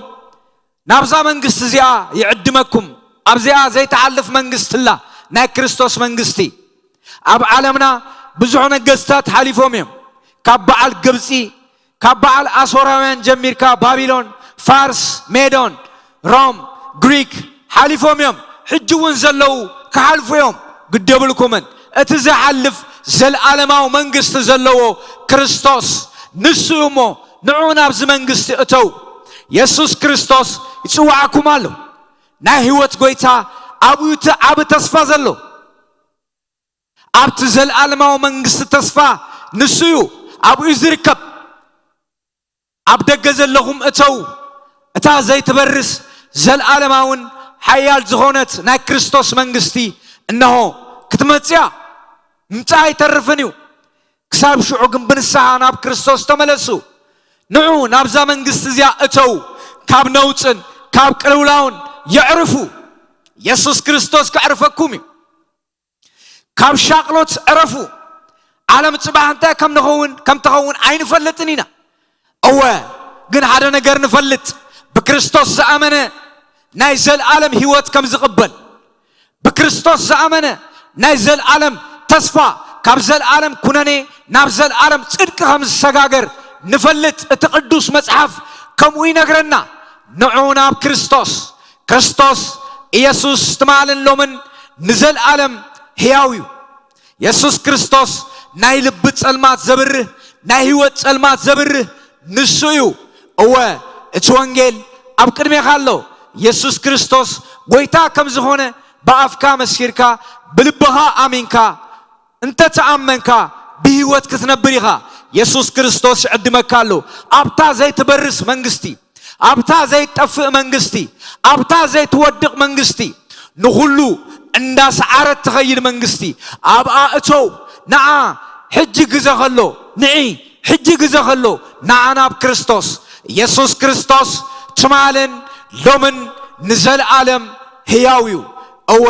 ናብዛ መንግስቲ እዚኣ ይዕድመኩም። ኣብዚኣ ዘይትሓልፍ መንግስቲ ኣላ፣ ናይ ክርስቶስ መንግስቲ። ኣብ ዓለምና ብዙሕ ነገስታት ሓሊፎም እዮም። ካብ በዓል ግብፂ፣ ካብ በዓል ኣሶራውያን ጀሚርካ፣ ባቢሎን፣ ፋርስ፣ ሜዶን፣ ሮም፣ ግሪክ ሓሊፎም እዮም። ሕጂ እውን ዘለዉ ክሓልፉ እዮም። ግደብልኩምን፣ እቲ ዝሓልፍ ዘለዓለማዊ መንግስቲ ዘለዎ ክርስቶስ ንሱ እዩ። እሞ ንዑ ናብዚ መንግስቲ እተው። የሱስ ክርስቶስ ይጽውዓኩም ኣሎ። ናይ ህይወት ጎይታ ኣብኡ እቲ ዓቢ ተስፋ ዘሎ። ኣብቲ ዘለዓለማዊ መንግስቲ ተስፋ ንሱ እዩ። ኣብኡ እዩ ዝርከብ። ኣብ ደገ ዘለኹም እተው። እታ ዘይትበርስ፣ ዘለዓለማውን ሓያል ዝኾነት ናይ ክርስቶስ መንግስቲ እነሆ ክትመጽእ እያ። ምምጻእ ኣይተርፍን እዩ። ክሳብ ሽዑ ግን ብንስሓ ናብ ክርስቶስ ተመለሱ። ንዑ ናብዛ መንግስቲ እዚኣ እተው። ካብ ነውጽን ካብ ቅልውላውን የዕርፉ። የሱስ ክርስቶስ ከዕርፈኩም እዩ። ካብ ሻቕሎት ዕረፉ። ዓለም ጽባሕ እንታይ ከም ንኸውን ከም ትኸውን ኣይንፈልጥን ኢና። እወ፣ ግን ሓደ ነገር ንፈልጥ፣ ብክርስቶስ ዝኣመነ ናይ ዘልኣለም ህይወት ከም ዝቕበል፣ ብክርስቶስ ዝኣመነ ናይ ዘልኣለም ተስፋ፣ ካብ ዘልኣለም ኩነኔ ናብ ዘልኣለም ጽድቂ ከም ዝሰጋገር ንፈልጥ። እቲ ቅዱስ መጽሓፍ ከምኡ ይነግረና። ንዑ ናብ ክርስቶስ። ክርስቶስ ኢየሱስ ትማልን ሎምን ንዘልኣለም ሕያው እዩ። የሱስ ክርስቶስ ናይ ልቢ ጸልማት ዘብርህ፣ ናይ ህይወት ጸልማት ዘብርህ ንሱ እዩ። እወ፣ እቲ ወንጌል ኣብ ቅድሜኻ ኣሎ። የሱስ ክርስቶስ ጎይታ ከም ዝኾነ ብኣፍካ መስኪርካ፣ ብልብኻ ኣሚንካ፣ እንተ ተኣመንካ ብህይወት ክትነብር ኢኻ። የሱስ ክርስቶስ ይዕድመካ ኣሎ። ኣብታ ዘይትበርስ መንግስቲ፣ ኣብታ ዘይጠፍእ መንግስቲ፣ ኣብታ ዘይትወድቕ መንግስቲ፣ ንኹሉ እንዳሰዓረት ትኸይድ መንግስቲ፣ ኣብኣ እተው። ንዓ ሕጂ ግዘ ከሎ፣ ንዒ ሕጂ ግዘ ከሎ፣ ንዓ ናብ ክርስቶስ። የሱስ ክርስቶስ ትማልን ሎምን ንዘልኣለም ህያው እዩ። እወ፣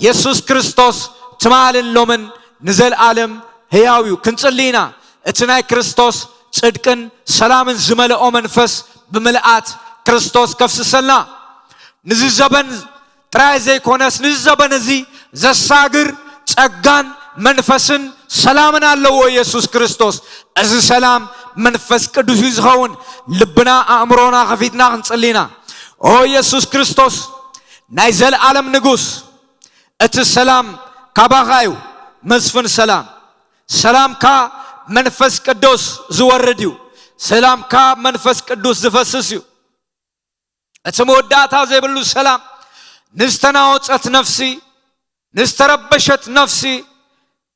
የሱስ ክርስቶስ ትማልን ሎምን ንዘልኣለም ህያው እዩ። ክንጽሊ ኢና። እቲ ናይ ክርስቶስ ጽድቅን ሰላምን ዝመልኦ መንፈስ ብምልኣት ክርስቶስ ከፍስሰልና። ንዚ ዘበን ጥራይ ዘይኮነስ፣ ንዚ ዘበን እዚ ዘሳግር ጸጋን መንፈስን ሰላምን ኣለዎ የሱስ ክርስቶስ። እዚ ሰላም መንፈስ ቅዱስ እዩ ዝኸውን። ልብና ኣእምሮና ከፊትና ክንጽሊ ኢና። ኦ የሱስ ክርስቶስ፣ ናይ ዘለኣለም ንጉስ፣ እቲ ሰላም ካባኻ እዩ፣ መስፍን ሰላም። ሰላምካ መንፈስ ቅዱስ ዝወርድ እዩ። ሰላምካ መንፈስ ቅዱስ ዝፈስስ እዩ። እቲ መወዳእታ ዘይብሉ ሰላም ንዝተናወጸት ነፍሲ፣ ንዝተረበሸት ነፍሲ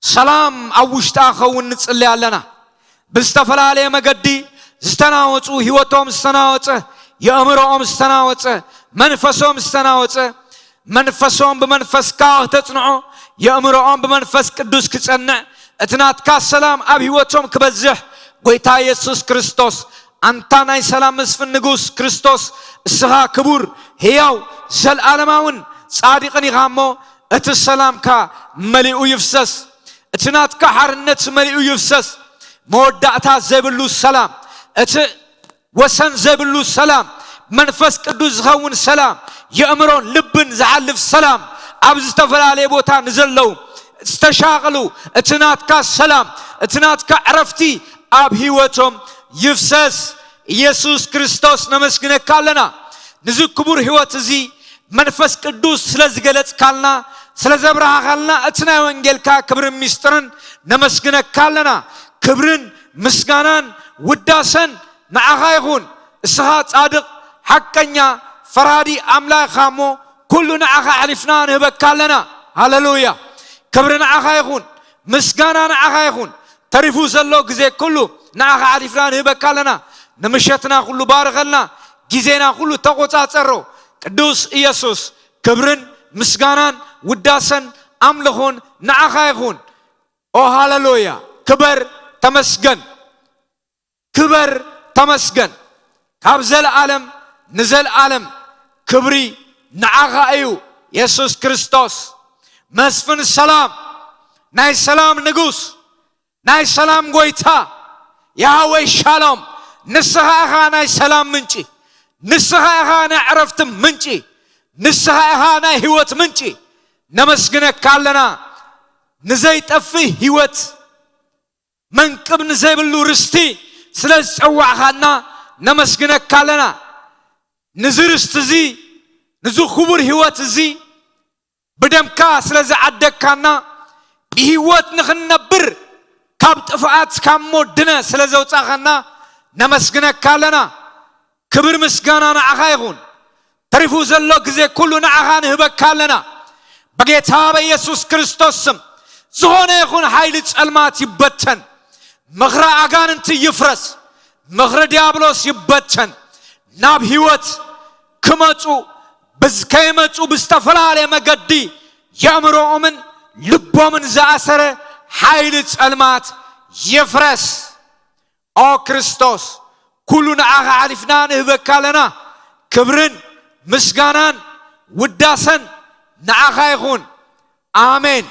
ሰላም ኣብ ውሽጣ ክኸውን ንጽሊ ኣለና። ብዝተፈላለየ መገዲ ዝተናወጹ፣ ህይወቶም ዝተናወጸ፣ የእምሮኦም ዝተናወጸ፣ መንፈሶም ዝተናወጸ፣ መንፈሶም ብመንፈስካ ክተጽንዖ፣ የእምሮኦም ብመንፈስ ቅዱስ ክጸንዕ፣ እቲ ናትካ ሰላም ኣብ ህይወቶም ክበዝሕ፣ ጎይታ የሱስ ክርስቶስ፣ ኣንታ ናይ ሰላም መስፍን ንጉስ ክርስቶስ፣ እስኻ ክቡር፣ ህያው፣ ዘልኣለማውን ጻድቕን ኢኻ እሞ፣ እቲ ሰላምካ መሊኡ ይፍሰስ። እቲ ናትካ ሓርነት መሊኡ ይፍሰስ። መወዳእታ ዘይብሉ ሰላም፣ እቲ ወሰን ዘይብሉ ሰላም፣ መንፈስ ቅዱስ ዝኸውን ሰላም፣ የእምሮን ልብን ዝሓልፍ ሰላም፣ ኣብ ዝተፈላለየ ቦታ ንዘለዉ ዝተሻቕሉ፣ እቲ ናትካ ሰላም፣ እቲ ናትካ ዕረፍቲ ኣብ ህይወቶም ይፍሰስ። ኢየሱስ ክርስቶስ ነመስግነካ ኣለና። ንዚ ክቡር ህይወት እዚ መንፈስ ቅዱስ ስለ ዝገለጽካልና፣ ስለ ዘብራሃኻልና እቲ ናይ ወንጌልካ ክብርን ምስጢርን ነመስግነካ ኣለና። ክብርን ምስጋናን ውዳሰን ንዓኻ ይኹን። እስኻ ጻድቕ፣ ሓቀኛ፣ ፈራዲ ኣምላኽ ኢኻ እሞ፣ ኩሉ ንዓኻ ኣሕሊፍና ንህበካ ኣለና። ሃሌሉያ! ክብሪ ንዓኻ ይኹን፣ ምስጋና ንዓኻ ይኹን። ተሪፉ ዘሎ ግዜ ኩሉ ንዓኻ ኣሕሊፍና ንህበካ ኣለና። ንምሸትና ኩሉ ባርኸልና፣ ግዜና ኩሉ ተቖጻጸሮ። ቅዱስ ኢየሱስ፣ ክብርን ምስጋናን ውዳሰን ኣምልኾን ንዓኻ ይኹን። ኦ ሃሌሉያ! ክበር፣ ተመስገን። ክበር፣ ተመስገን። ካብ ዘለኣለም ንዘለኣለም ክብሪ ንዓኻ እዩ። የሱስ ክርስቶስ፣ መስፍን ሰላም፣ ናይ ሰላም ንጉስ፣ ናይ ሰላም ጎይታ፣ ያህወይ ሻሎም፣ ንስኻ ኢኻ ናይ ሰላም ምንጪ፣ ንስኻ ኢኻ ናይ ዕረፍቲ ምንጪ፣ ንስኻ ኢኻ ናይ ህይወት ምንጪ። ነመስግነካ ኣለና። ንዘይጠፍእ ህይወት፣ መንቅብ ንዘይብሉ ርስቲ ስለ ዝጸዋዕኻና ነመስግነካ ኣለና። ንዚ ርስቲ እዚ፣ ንዚ ክቡር ህይወት እዚ ብደምካ ስለ ዝዓደግካና፣ ብህይወት ንኽንነብር፣ ካብ ጥፍኣት፣ ካብ ሞት ድነ ስለ ዘውጻኻና ነመስግነካ ኣለና። ክብር ምስጋና ንዓኻ ይኹን። ተሪፉ ዘሎ ግዜ ኩሉ ንዓኻ ንህበካ ኣለና። በጌታ በኢየሱስ ክርስቶስ ስም ዝኾነ ይኹን ሓይሊ ጸልማት ይበተን። ምኽሪ ኣጋንንቲ ይፍረስ። ምኽሪ ዲያብሎስ ይበተን። ናብ ህይወት ክመጹ፣ ብዝ-፣ ከይመጹ ብዝተፈላለየ መገዲ የእምሮኦምን ልቦምን ዝኣሰረ ሓይሊ ጸልማት ይፍረስ። ኦ ክርስቶስ፣ ኩሉ ንዓኻ ሓሊፍና ንህበካ ኣለና። ክብርን ምስጋናን ውዳሰን ንዓኻ ይኹን። ኣሜን።